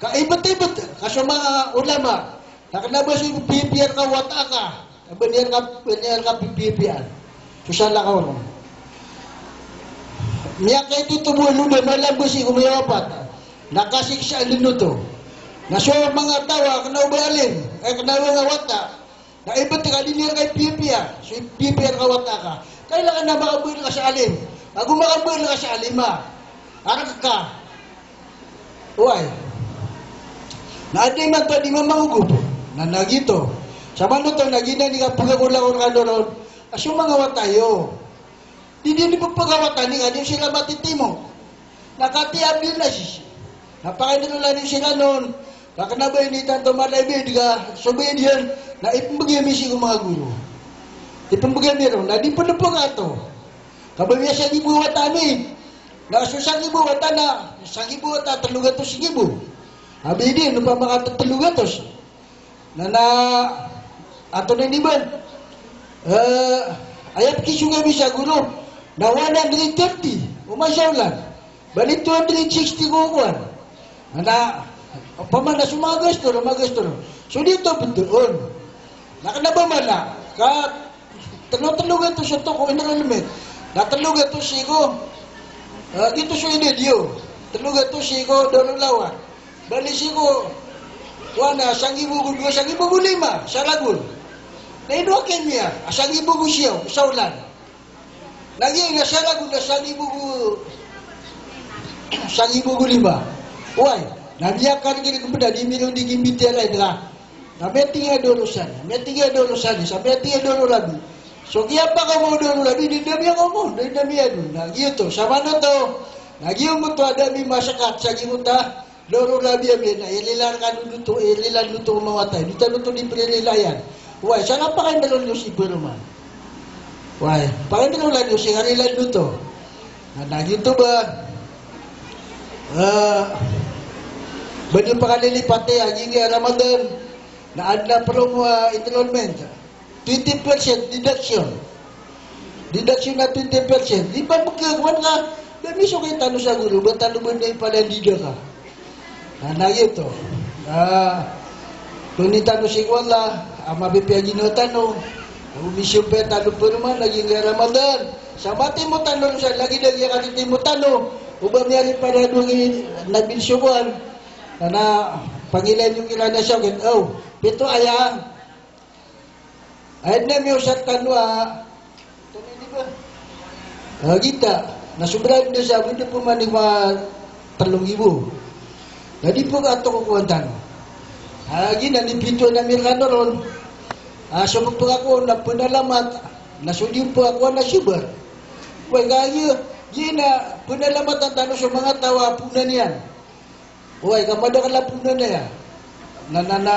Ka ibt-ibt, ka so manga ulama. Na kna ba so pipiyar ka wata ka. Ba niyan ka, ba niyan ka pipiyar. So salakaw ron. Miyakaito to bo a loda, mala bo sii ko miyawapat. Na kasiksaan dn oto. Na so manga taw a kna o ba alim, e kna o ba nga wata. Na ibt ka di niyan ka ipiyapiya. So ipiyapiya ka wata ka. Kailangan na makabaal ka sa alim. Ago makabaal ka sa alima. Arak ka. Oway. Na adn a imanto a di mamangogop. Na, na giyoto. Samanoto na giyanan i kapagakolakola rkano ron a so manga wata iyo. Di, di, di pphagawatan iyan, di siran matitimo. Na kati Abdul Aziz. Na pakainrolan iyo siran on. Ka kna ba ini tanto mala i bayad ka, so bayad iyan, na ipmbgay ami sii ko manga goro. Ipmbgay ami ron, na di pn pkato. Ka ba miyasanggibo a wata ami. Na so sanggibo a wata na, sanggibo a wata, tlo gatos sanggibo. A bayad iyan, opama ka tlo gatos. Na, na, antonaa ini ba? Eh, aya pkisong ami sa goro, na one hundred thirty, o masa olan. Bali two hundred sixty ko kowan. Na, opama na so manga gasto ron, manga gasto ron. So di oto btoon. Na kna ba mala, ka tlo, tlo gatos oto ko enrollment. Na tlo gatos sii ko, eh, giyoto so idadi iyo. Tlo gatos sii ko Darul Awan. Bali sii ko, kowan a sanggibo ago dowa, sanggibo ago lima, sa ragon. Na ino a kimiya, a sanggibo ago siyaw, sa olan. Na giya na sa ragon na sanggibo ago, sanggibo ago lima. Oway, na miyakargil ko pd a di miro di gimbitiyarai dn ka. Na miyatinggi a doro san, miyatinggi a doro san, sa miyatinggi a doro rabi. So kiyapakaoma o doro rabi, di da miyaoma, di da miyadon. Na giyoto, samanoto. Na giyoto a da mi masakat sa giyoto a doro rabi ami na ilila rkano oto, ilila oto ko manga wata. Di tano oto di pririlaan. Oway, sa na pakainrolan iyo si Barman. Oway, pakainrolan iyo si karila oto. Na, na giyoto ba, eh, ba niyo pakalilipati a giyangkai a Ramadan, na adn a promo a enrollment. Twenty percent deduction. Deduction na twenty percent. Di ba pkhakowan ka, ba misokay tano sa goro, ba tano ba na ipalandida ka. Na, na giyoto. Ah, toni tano sii ko Allah a mapipiya a ginawa tano. Ago misiyompa tano pn man a giyangkai a Ramadan. Sa matimo tano sa lagid a giya katitimo tano. O ba miyaripada a dowa i Nabil Sobuan. Na, na pangilay niyo kiran a siyawkit. O, pito aya. Aya dn a miyaosar tano a, ah, gita, na sobra dn sa, bo dn pman i ma tlo nggibo. Na di pkato ko kowan tano. Ah, giyanan i pito na mirkano ron. Ah, so pphakakowa na pnalamat, na so di pkakowa na sobar. Oway, ka giya, giya na pnalamatan tano so manga taw a poon iyan. Oway, ka madakl a poon aya. Na, na, na,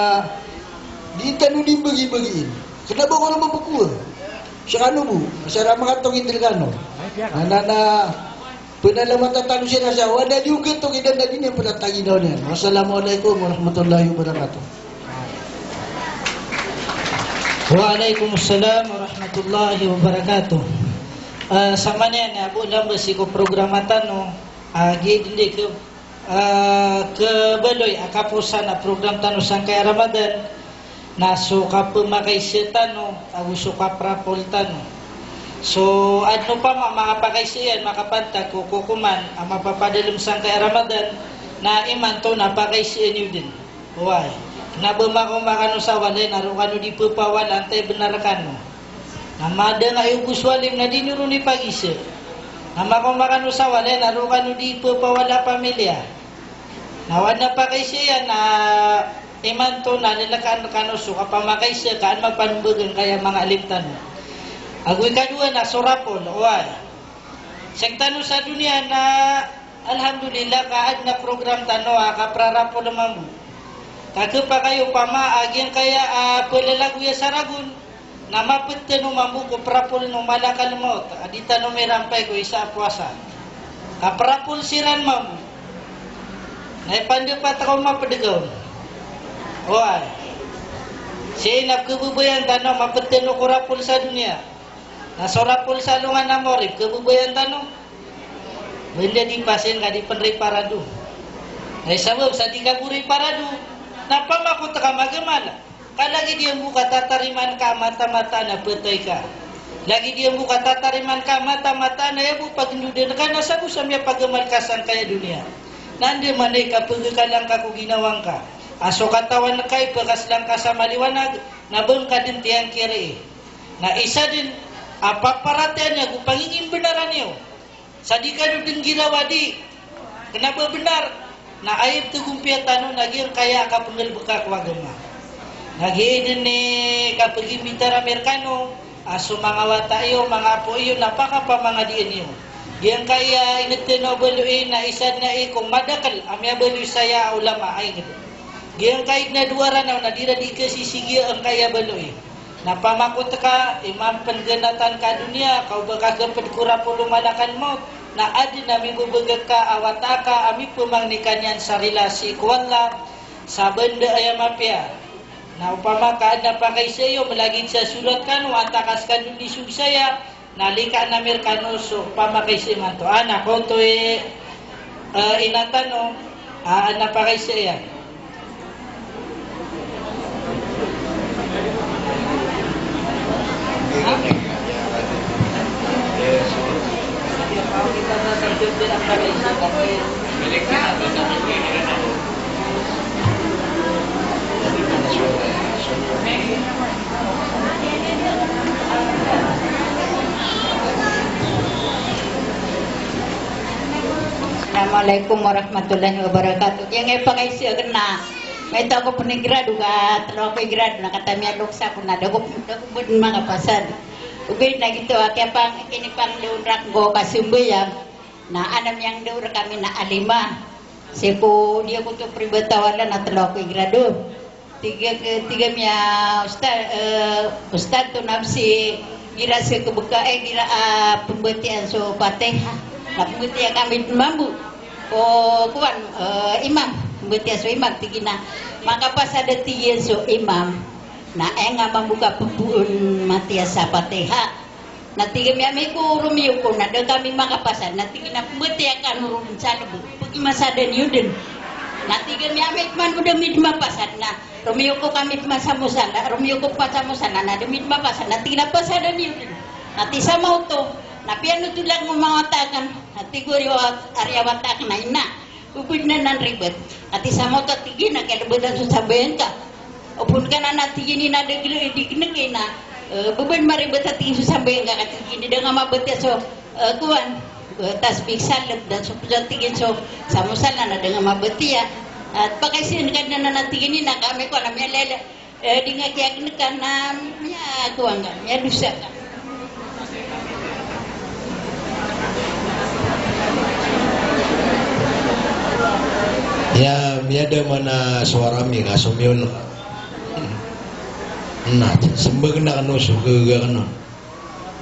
di tano di mbagi-bagiin. Kna ba ko ron mapkowa. Skano bo, sa ra makatongit rkano. Na, na, na, Pnalamatan tano siran sa wada di ogat o kidan na di niyan pnataginaw niyan. Wassalamualaikum warahmatullahi wabarakatuh. Waalaikumsalam warahmatullahi wabarakatuh. Ah, sa maana niyan a bo lamba sii ko programa tano, ah, gii dn di ke, ah, khabaloy a kaposan a program tano sangkaya Ramadan. Na so kapmakaisa tano ago so kaprapol tano. So adn opama a makapakaisa iyan makapantag ko kokoman a mapapadalm sangkaya Ramadan, na imanto na pakaisa niyo dn. Oway. Kna ba makaoma kano sa walay na roo kano di pphawala antaa i bnar kano. Na madanga iyo bo so alim na di niyo ron ipagisa. Na makaoma kano sa walay na roo kano di pphawala a pamilya. Na o adn a pakaisa iyan na imanto na lalakaan kano so kapamakaisa ka an mapanmbag angkaya manga alim tano. Ago ikadowa na so rapol, oway. Sktano sa doniya na alhamdulillah ka adn a program tano a kaprarapol mambo. Ka khapakay opama a giyangkaya a phlalagoya sa Ragon, na mapd tano mambo ko prapol o malakal maut a di tano mirampay ko isa a powasa. Ka prapol siran mambo. Na ipandapat ko mapd ka on. Oway. Sii na pkhababayaan tano a mapd tano ko rapol sa doniya. Na so rapol sa alongan a Maghrib, pkhababayaan tano. Banda di pasin ka di pn riparado. Na sabap sa di ka bo riparado, na pamakot ka magamal. Ka lagid iyan bo ka tatarimaan ka a mata-mataan a phatay ka. Lagid iyan bo ka tatarimaan ka a mata-mataan a aya bo pagndodan ka na sabap sa miyapagamal ka sangkaya doniya. Na andamanaya i kapagakalan ka ko ginawa ngka a so katawan ka i phakaslang ka sa maliwanag, na ba ngka dn tiyangkiri. Na isa dn a paparatiyaya niyo ago pangingimbnaran iyo. Sa di kano dn girawa di kna ba bnar, na aya ptgompiya tano na giyangkaya a kapnggalbka ko agama. Na giya dn i kapagimbitara ami rkano a so manga wata iyo, manga apo iyo, na pakapamangadian iyo. Giyangkaya ingd tano a baloy na isa dn i ko madakl a miyabaloy saya a ulama a ingd. Giyangkai dn a dowa Ranaw na di iran di kasisigiya angkaya baloy. Na pamakot ka, iman pn ganatan ka doniya, ka o ba ka khapd ko rapol o malakal maut, na adn a mibabagak ka a wata ka a mipamangni ka niyan sa rila sii ko Allah, sa banda aya mapiya. Na opama ka adn a pakaisa iyo, malagid sa sorat kano, antaa ka skano di sogsaya, na likaan ami rkano so pamakaisa imanto. Ana, koto i, eh, ina tano, ah, ana pakaisa iyan. Assalamualaikum warahmatullahi wabarakatuh. Giyangkai pakaisa akn na maito ako pn i grado ka tlo ako i grado na katii a miyalokes ako na da ko, da ko pn makapasad. Ogaid na giyoto a kiyapang, kinipangndao rakn ko kasambayang na adn a miyangndao rkami na alima. Sii ko di ako to pribata wala na tlo ako i grado. Tig a, tig ami a ustad, eh, ustad to na bs igira sa kabaka, eh, igira, ah, pmbatiyaan so Fatiha. Na pmbatiya kami mambo ko kowan, eh, imam. Pmbatiya so imam, tig iyan a makapasad, tig iyan, so imam na aya nga mambo ka pboon matiya sa Fatiha. Na tig ami a amay ko romiyo ko na da kami makapasad, na tig iyan a pmbatiya kano ron sa lbo, pagimasadan iyo dn. Na tig ami a amay pman ko da mi dn mapasad, na romiyo ko kami pman sa mosala, romiyo ko pman sa mosala, na da mi dn mapasad, na tig iyan a pasadan iyo dn. Na tig iyan a maoto, na piyanotolan ko manga wata akn, na tig o ari a wata akn a ina. Obd na nan ribat. Ati sa maoto, tig iyan a kiyalbatan so sambayang ka. Opama ka na, tig iyan, na da gl-, di gnk iyan a, eh, ba bn maribat, tig iyan, so sambayang ka, tig iyan, di da nga mabatiya so, eh, kowan, eh, tasbih sa lb, da so, tig iyan, so sa mosala na da nga mabatiya. At pakaisa iyan ka dn na, tig iyan, na kami kowan a miyalala. Eh, di nga kiyagnkan na miyakowa nga, miyadosa ka. Ya, miyada mana sowara mi nga somiyol. Na, smbag na kano so gaga kano.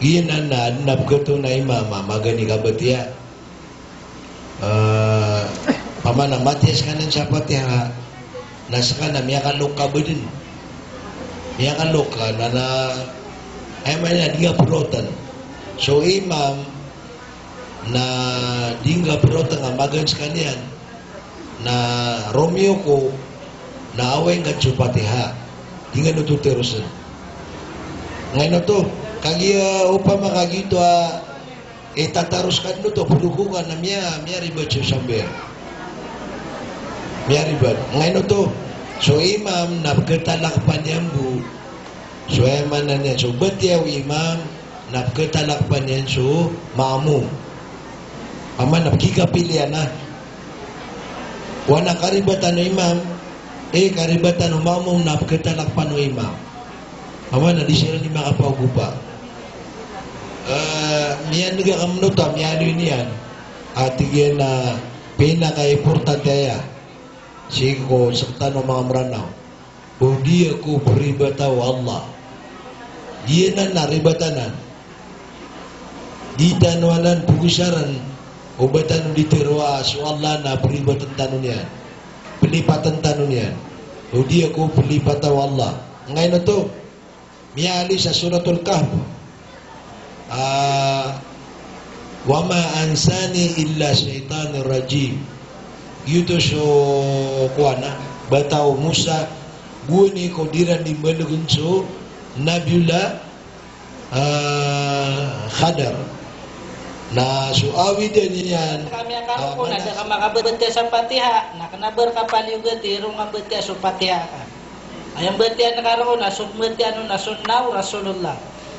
Giyanan na, na pgto na imam a magani kabatiya. Eh, pamana matiya skaniyan sa Fatiha, na skaniyan miyakalok ka bdn. Miyakalok ka, na, na, aya maana niyan di nga protan. So imam, na di nga protan a magaan skaniyan, na romiyoko, na away nga so Fatiha. Di nga oto terosn. Ngaino oto, kagiya opama kagiya oto a, eh, tataros ka dn oto, pd ko ka na miya, miyaribat so sambayang. Miyaribat. Ngaino oto, so imam na pkhatalakpan iyan bo. So aya maana niyan, so batiya o imam na pkhatalakpan iyan so maamum. Pamana pkhikapiliyan a. Oway na karibatan o imam, eh, karibatan o maamum na pkhatalakpan o imam. Pamana di siran di makapagopa. Eh, miyan'g akn oto a miyaaloy niyan a tig iyan a pinaka-importante aya sii ko sktano a manga Mranaw. O di ako pribata o Allah. Giyanan na ribatanan. Di tano anan pgosaran o ba tano di tharoa so Allah na pribatn tano niyan. Plipatn tano niyan. O di ako plipata o Allah. Ngaino oto, miyaaloy sa Suratul Kahf. Ah, "Wa ma ansani illa shaytanir rajim." Giyoto so kowan a, bata o Musa, gowani ko di ran di mbalgn so Nabiyullah, ah, Khadar. Na so awid iyan, ka miyakaroko, ah, na da ka makabatiya sa Fatiha, na kna ba rka paliogat i ron nga batiya so Fatiha ka. Aya mbatiya ngka roo na so mbatiya on na sunnah o Rasulullah.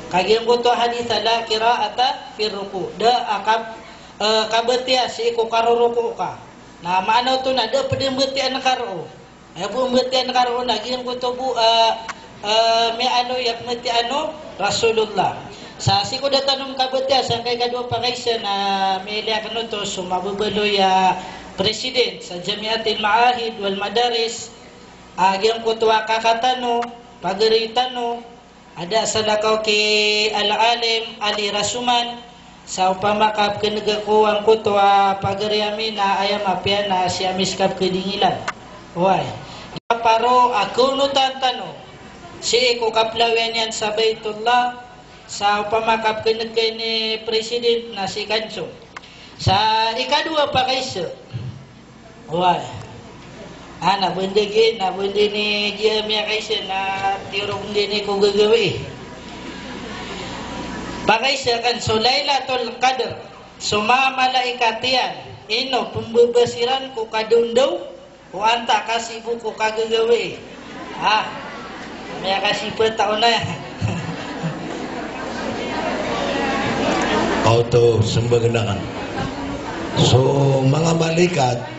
Kagiya giyangkoto a hadith a la qira'ata fir ruku'. Da a kab-, eh, kabatiya sii ko karoroko ka. Na maana oto na da pd a mbatiya ngka roo. Aya bo a mbatiya ngka roo na giyangkoto bo, eh, eh, miyaaloy a pmbatiya o Rasulullah. Sa sii ko da tano kabatiya sangkai kadowa pakaisa na miyailay akn oto so mababaloy a president sa Jamiatil Ma'ahid wal Madaris, a giyangkoto a kaka tano, pagari tano, a da salakaw ki Al-Alim Ali Rasuman, sa opama ka pkn'g ako angkoto a pagari ami na aya mapiya na si ami ska pkadingilan. Oway. Paro a kaonotan tano sii ko kaplawian iyan sa Baitullah, sa opama ka pkn'g ka ini president na si Kanso. Sa ikadowa pakaisa. Oway. Ah, na bandi gi, na bandi ni giya miyakaisa na tiyorog ngka ini ko gagawii. Pakaisa kan so Lailatul Qadr. So manga malaikat iyan, ino pmbabas iran ko kadaondaw o antaa ka sii bo ko kagagawii. Ah, miyakasipata on aya. Oto, smbag akn. So manga malaikat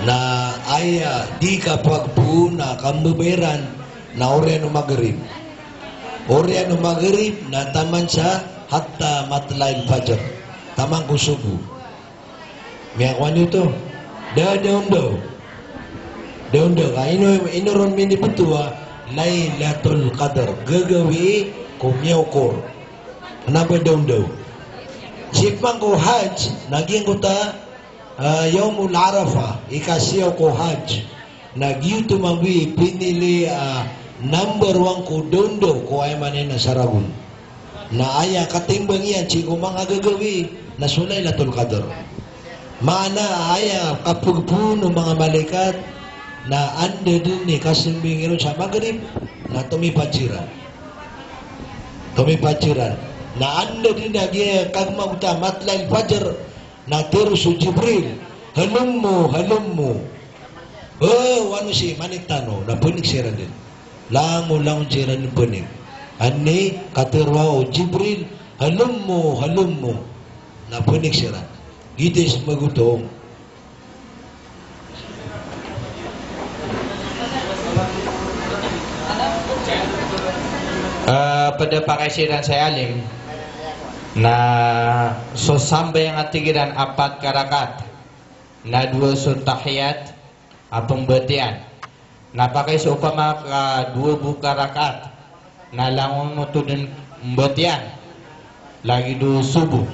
na aya di kapagboon a kambabay ran na oriyan o Maghrib. Oriyan o Maghrib na taman sa hatta matla'il fajr. Taman ko sobo. Miyakowa niyo oto? Da, daondaw. Daondaw. Ka ino, ino ron minibtowa a Lailatul Qadr. Gagawii ko miyaokor. Kna ba daondaw. Sii pman ko Hajj, na giyangkoto a, ah, Yawmul Arafah, ikasiyaw ko Hajj. Na giyoto mambo i pinili, ah, number one ko daondaw ko aya maana niyan na sa ragon. Na aya katimbang iyan sii ko manga gagawii na so Lailatul Qadr. Maana aya kapagboon o manga malaikat na anda dn i kasambayang iron sa Maghrib na tomipad siran. Tomipad siran. Na anda dn a giya kagmagoto a matla'il fajr na tero so Jibril, "Halummu, halummu." O, wano si manik tano, na panik siran dn. Langon-langon siran panik. Ani katero o Jibril, "Halummu, halummu." Na panik siran. Giyoto i smagoto. Ah, pd a pakaisa iran sa alim na so sambayang a tig iran a pat ka rakaat na dowa so tahiyat a pmbatiyan. Na pakaisa opama ka dowa bo ka rakaat na langon oto dn mbatiyan. Lagid o sobo.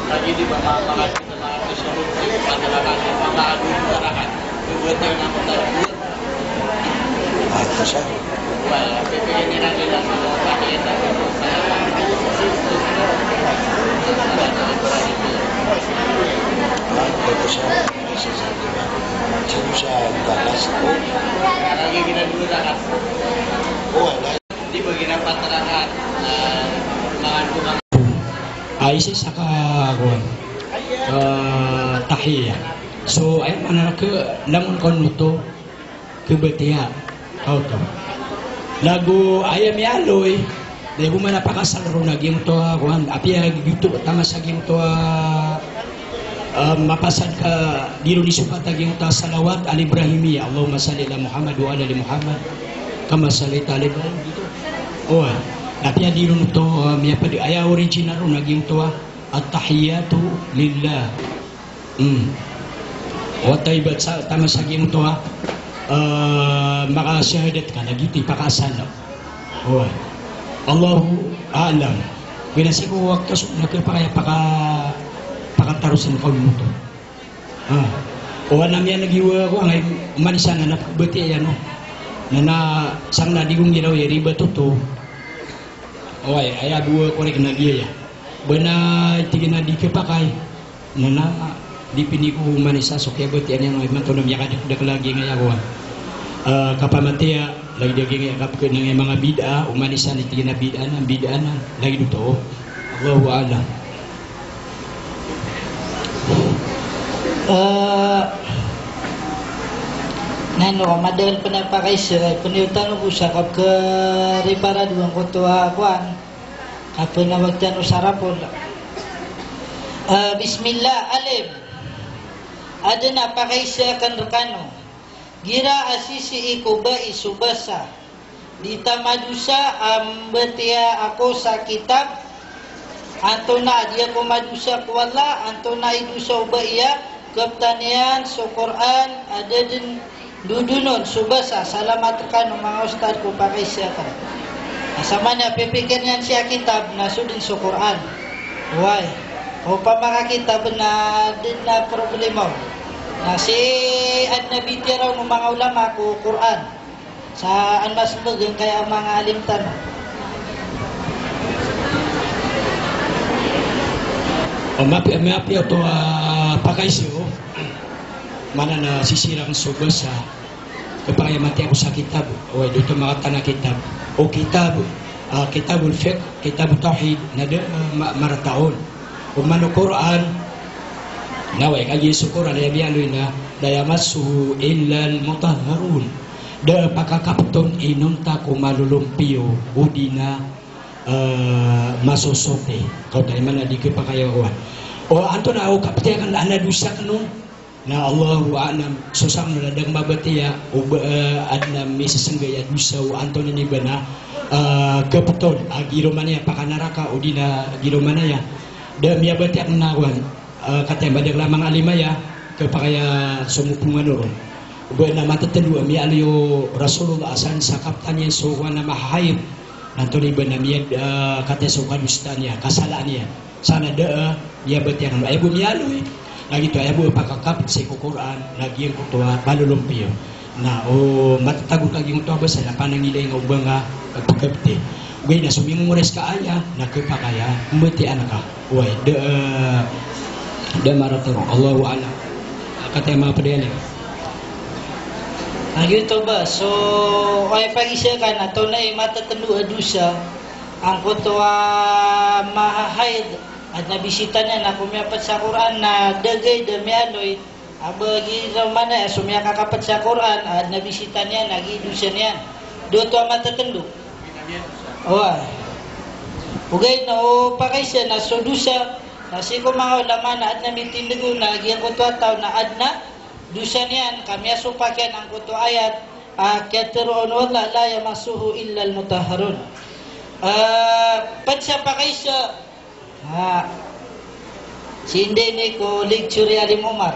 Lagi di ba, ma-, mga, mga susunod sa pagkakataon, mga ago sa rakat. Yung buwan tayo na punta. Ah, ito siya. Wala, pipiliin nila nila mga pakita ko sa, sa, sa, sa, sa, sa, sa, sa, Ah, ito siya. Sino siya? Bakas po? Lagi ginagawa sa rakat. Oh, wala. Di ba ginapatarakan, ah, mga, mga Ah, isa sa ka, kuwan, ah, tahiya. So, aya maana ka, langon ka oto, kabatiya ka oto. Lago aya miyaaloy, na ibo man a pakasal ron a giyangkoto a, kuwan, apiya giyoto, taman sa giyangkoto a, ah, mapasad ka di ron isokat a giyangkoto a salawat al-Ibrahimiyya, Allahumma salli ala Muhammad wa ala ali Muhammad, kama sallaita ala Ibrahim, giyoto. Oway. Na apiya di ron oto, ah, miyapd, aya original ron a giyangkoto a, at-tahiyyatu lillah. Hmm. Wa tayyibat, sa, taman sa giyangkoto a, ah, makasahadat ka, na giyoto i pakaasal. Oway. Allahu a'lam. Giya na sii ko wakto so, na kiyapakay a paka-, pakatarosan ka oto. Ah. O, ana miyan a giya ko angay, manisa na, na pkhabatiya iyan, no. Na, na, sangkn a di ko nggiraw aya ribat oto. Oway, aya bo a korek na giya aya. Ba na tig iyan a di khapakay. Na, na, di pn ko manisa so kiyabatiya niyan, oway, imanto na miyakadakdakl a giyangkaya ko, ah, kapamatiya, lagid a giyangkaya kapkhan'g a manga bid'ah, o manisa na tig iyan a bid'ah na, bid'ah na, lagid oto. Allahu a'lam. Ah, na ino, madakl pn a pakaisa, pn iyo tano bo sa kapkharipara dowa angkoto a kowan, kapnawag tano sa rapol. Ah, bismillah, alim. Adn a pakaisa akn rkano. Igira a sisii ko bai so basa, di ta madosa a mbatiya ako sa kitab, antonaa di ako madosa ko Allah, antonaa i dosa o bai a kaptan iyan so Qur'an a da dn dodonon so basa, salamat rkano manga ustad ko pakaisa akn. Na samanaya pipikir niyan sii a kitab na so dn so Qur'an. Oway. Opama ka kitab na da dn a problema on. Na sii adn a bitiyara on o manga ulama ko Qur'an. Sa an mas mbgan kaya manga alim tano. O, mapiya, mapiya oto a pakaisa o. Maana na sisii rakn so basa. Kapakay a matiya ako sa kitab. Oway, di oto makatan a kitab. O kitab, ah, kitabul fiqh, kitabut tawhid, na da, ah, ma-, marata on. Oman o Qur'an, na oway, kagiya so Qur'an, aya miyaaloy na, la yamassuhu illal mutahharun. Da pakakapton inonta ko malolompiyo, odi na, eh, masosote. Kaoto, aya maana di khapakay a kowan. O antonaa o kapti akn a na dosa akn on. Na Allahu a'lam, so sangn na da akn mabatiya o ba, eh, adn a misasnggay a dosa o antonaa i ba na, eh, kapton a giromanaya pakanaraka odi na giromanaya. Da miyabatiya akn a kowan, eh, kataya madakl a manga alim aya, khapakay a somopongan on ron. Ba na matatndo a miyaaloy o Rasulullah a san sa kaptan iyan so kowan a mahahaid. Na antonaa i ba na miyad, eh, kataya so kadosaan iyan, kasalaan iyan. Sa na da, eh, miyabatiya akn. Aya bo miyaaloy. Na giyoto, aya bo pakakapt sii ko Qur'an, na giyangkoto a malolompiyo. Na o matatago ka giyangkoto a basa na panangilay nga o ba nga, eh, pkapti. Ogaid na so mingongoris ka aya, na khapakay a mbatiyaan ka. Oway, da, eh, da marata ron. Allahu a'lam. Kataya manga pd iyan. Na giyoto ba, so, oway, pakaisa akn, antonaa i matatndo a dosa angkoto a mahahaid, adn a bisita niyan na ko miyapd sa Qur'an na da gay da miyaaloy a ba giromanaya so miyakakapd sa Qur'an, adn a bisita niyan na giya i dosa niyan. Da oto a matatndo. Oway. Ogaid na o pakaisa na so dosa, na sii ko manga ulama na adn a mitindg on na giyangkoto a taw na adn a dosa niyan, ka miyasopak iyan angkoto a ayat a kiyatharo on o Allah, la yamassuhu illal mutahharun. Eh, pd sa pakaisa, ah, sii dn ko lecture i Alim Omar.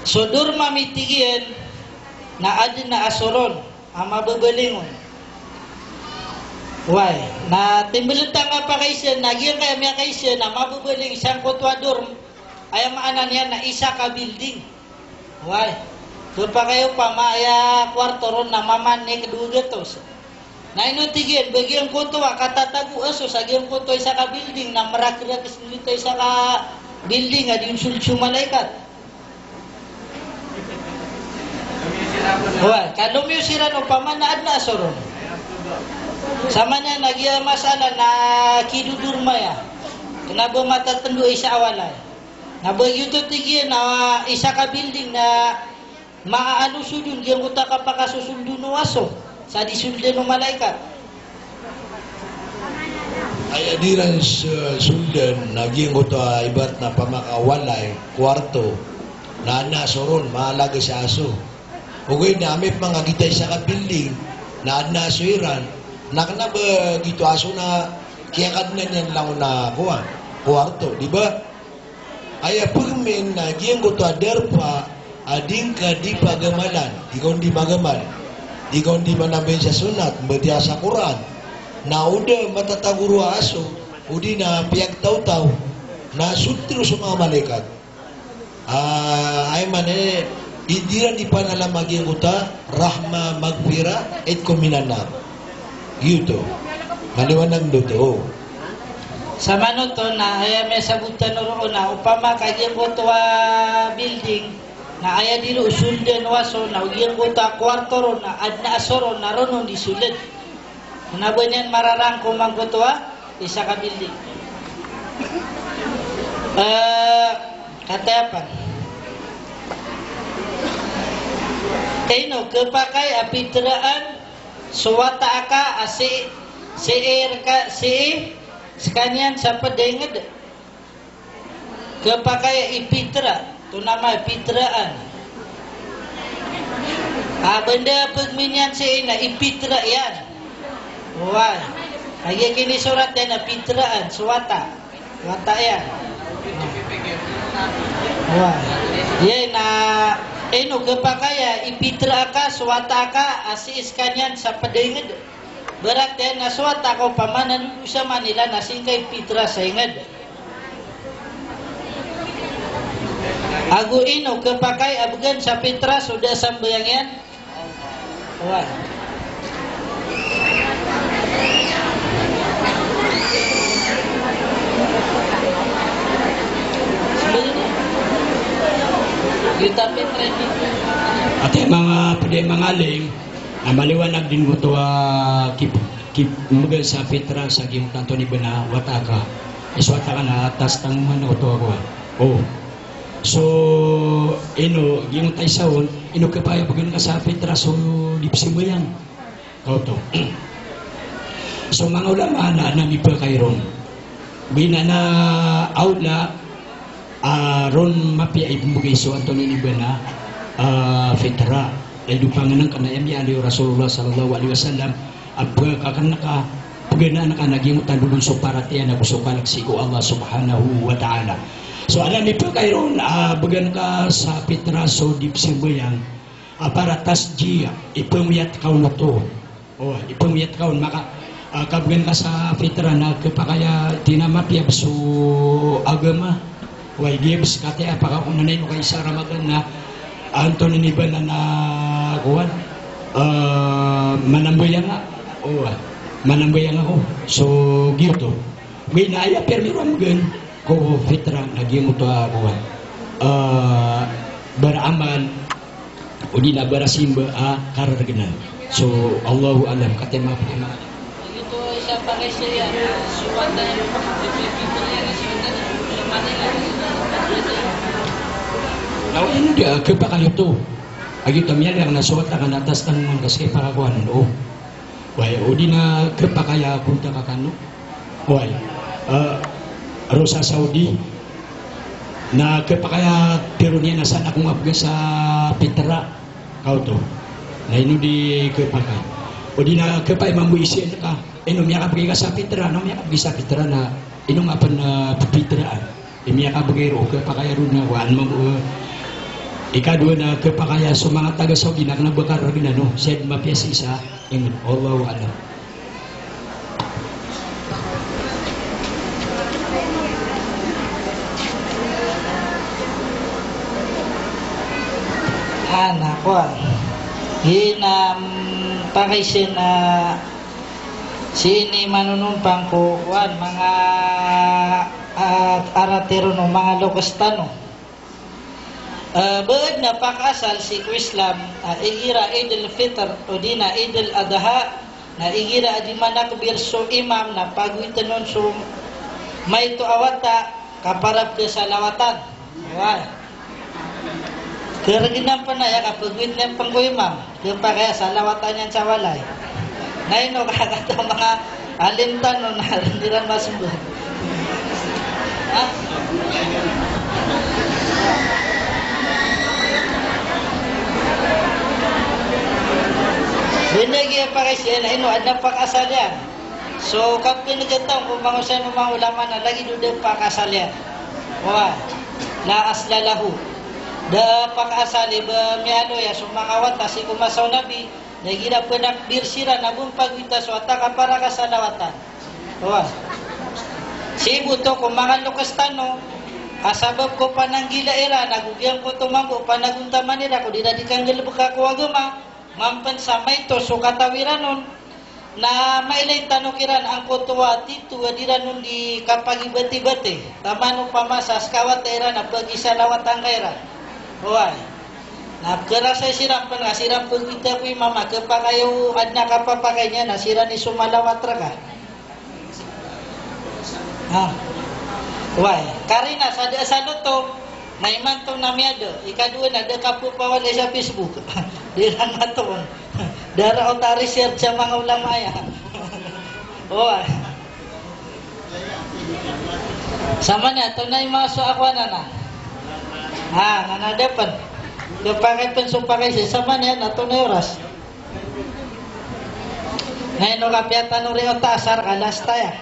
So dorm ami, tig iyan, na adn a asor on a mababaling on. Oway, Na timbelentang a pakaiza, na giyangkaya miyakaiza na mabebeling sangkoto a dorm. Aya maana niyan na isa ka building. Oway. Khapakay opama aya kuwarto ron na maman i kdowa gatos. Na ino tig iyan, ba giyangkoto a katatago a so sa giyangkoto a isa ka building na merakerakes gioto a isa ka building a di on sold so malaikat. Oway, ka lomiyo siran opama na adn a so ron. Samanaya na giya masala na kidodorm aya. Kena ba matatendo a isa a walay. Na ba giyoto tig iyan na isa ka building na maano sold on giyangkoto a kapakasosold on o aso sa di solden o malaikat. Aya di iran s-, solden na giyangkoto a ibarat na pamakawalay, kuwarto, na adn a so ron, malaga sa aso. Ogaid na amay pman ka giyoto a isa ka building na adn a aso iran, na kena ba giyoto a aso na kiyakadnan iyan langon a kowan, kuwarto, di ba? Aya pegmen na giyangkoto a darpa a di ngka di pagamalan, di ka on di magamal, di ka on di manambayang sa sonat, mbatiya sa Qur'an, na o da matatago ron a aso, o di na piyagtawtaw, na sold tano so manga malaikat. Ah, aya maana, eh, di iran di panalam a giyangkoto a rahma, maghfirah, itqun minan nar. Giyoto. Maliwanag oto. Samanoto na aya miyasabotan o roo na opama ka giyangkoto a building na aya di ron solden o aso na o giyangkoto a kuwarto ron na adn a aso ron na ron on di sold. Kena ba niyan mararangkom angkoto a isa ka building. Eh, kataya pn. Ino khapakay a pitraan so wata aka a sii, sii rka, sii skaniyan sa pd a ingd. Khapakay a ipitra, tonaa i pitraan. A banda pegmen iyan sii na ipitra iyan. Oway. Kagiya kinisorat iyan na pitraan, so wata. Wata iyan. Oway. Aya na, ino khapakay a ipitra aka so wata aka a sii skaniyan sa pd a ingd. Ibarat iyan na so wata ka opama na dosa Manila na sii ngka ipitra sa ingd. Ago ino khapakay a bgan sa pitra so da sambayang iyan. Oway. Ati manga pd a manga alim, na maliwanag dn oto a kip-, kip-, mbgan sa pitra sa giyangkoto a antonaa i bnar a wata aka. So wata aka na atas tano man oto a kowan. O. So, ino, giyangkoto a isa on, ino khapakay a bgan ka sa pitra so di pzambayang. Oto. So manga ulama na, na mipakay ron. Bnar na awla, ah, ron mapiya i pmbgay so antonaa i bnar a, ah, pitra. Ay do pangnngkn a aya miyaaloy o Rasulullah sallallahu alaihi wasallam, a pkakn ka, pganaan ka na giyangkoto a dodon so paratiyaya ago so kalk sii ko Allah subhanahu wa ta'ala. So adn a mipakay ron a bgan ka sa pitra so di pzambayang, a para tasjia, ipangoyat ka on oto. O, ipangoyat ka on, maka, ah, kabgan ka sa pitra na khapakay a tig iyan a mapiya bs so agama. Oway, giya bs kataya a pakakonan a ino ka isa Ramadan na antonaa i bnar a kowan, ah, manambayang a. O, manambayang ako. So giyoto. Oway, na aya pirmi ron a bgan ko pitra na giyangkoto a kowan, ah, baramal, odi na barasimba a karargnan. So, Allahu a'lam, kataya mapakay. Na ino di, ah, khapakay oto. Agi oto a miyaaloy na so wata aka na atas tano man ka sii pakakowan, o. Oway, odi na khapakay a kontak akn, no? Oway. Eh, roo sa Saudi. Na khapakay a tharoon iyan a san ako nga bgan sa pitra. Ka oto. Na ino di khapakay. Odi na khapakay a mambo isn ka. Ino miyakabgay ka sa pitra, na miyakabgay sa pitra na ino nga pn, eh, ppitraan. I miyakabgay roo, khapakay a roo na, oway, mambo, eh, ikadowa na khapakay a so manga taga Saudi na kna ba karargnan, no? Sii dn mapiya sii sa ingd. Allahu a'lam. Ana, kowan. Ina, mm, pakaiza na sii ni manonompang ko, kowan, manga, ah, aratero no, manga loks tano. Ah, bad na pakaasal sii ko Islam, ah, igira Eid al-Fitr, o di na Eid al-Adha, na igira di manakbir so imam, na pagwitn on so maito a wata, kaparab kasalawatan. Wa. Kergina pn aya kapagwit niyan pn ko imam, kepakay a salawatan iyan sa walay. Na ino ka, kato manga alim tano na rn iran masmbag. Ha? Binigi a pakaiza na ino adn a pakaasal iyan. So kapnggtang ko manga, osay o manga ulama na lagid o da pakaasal iyan. Wa, la asla lahu. Da pakaasal i ba miyaaloy a so manga wata sii ko masa o Nabi, na igira pnakbir siran na bo pagwita so wata, kapara kasalawatan. Wa. Sii bo oto ko manga loks tano, a sabap ko pananggila iran, ago giyangkoto mambo panagontaman iran ko di iran di kanggalbka ko agama, mambo pn sa maito so katawi ran on, na mailay tano kiran angkoto a tito a di ran on di kapagibatibati. Taman opama sa ska wata iran a pagisalawatan ka iran. Oway. Na kerasay siran pn ka siran pagwita ko imam a kepakay o adn a kapapakay niyan na siran i somalawat rka. Ha. Oway, karina sa da sa loto, na imanto na miyada, ikadowa na da kapepawalay sa Facebook. Di ran mato. Da raot a research sa manga ulama aya. Oway. Samanaya, tonaa i maso a kowan anan. Ha, na na da pn. Kepakay pn so pakaiza, samanaya, na tonaa i oras. Na ino kapiya tano riyo ta asar ka last aya.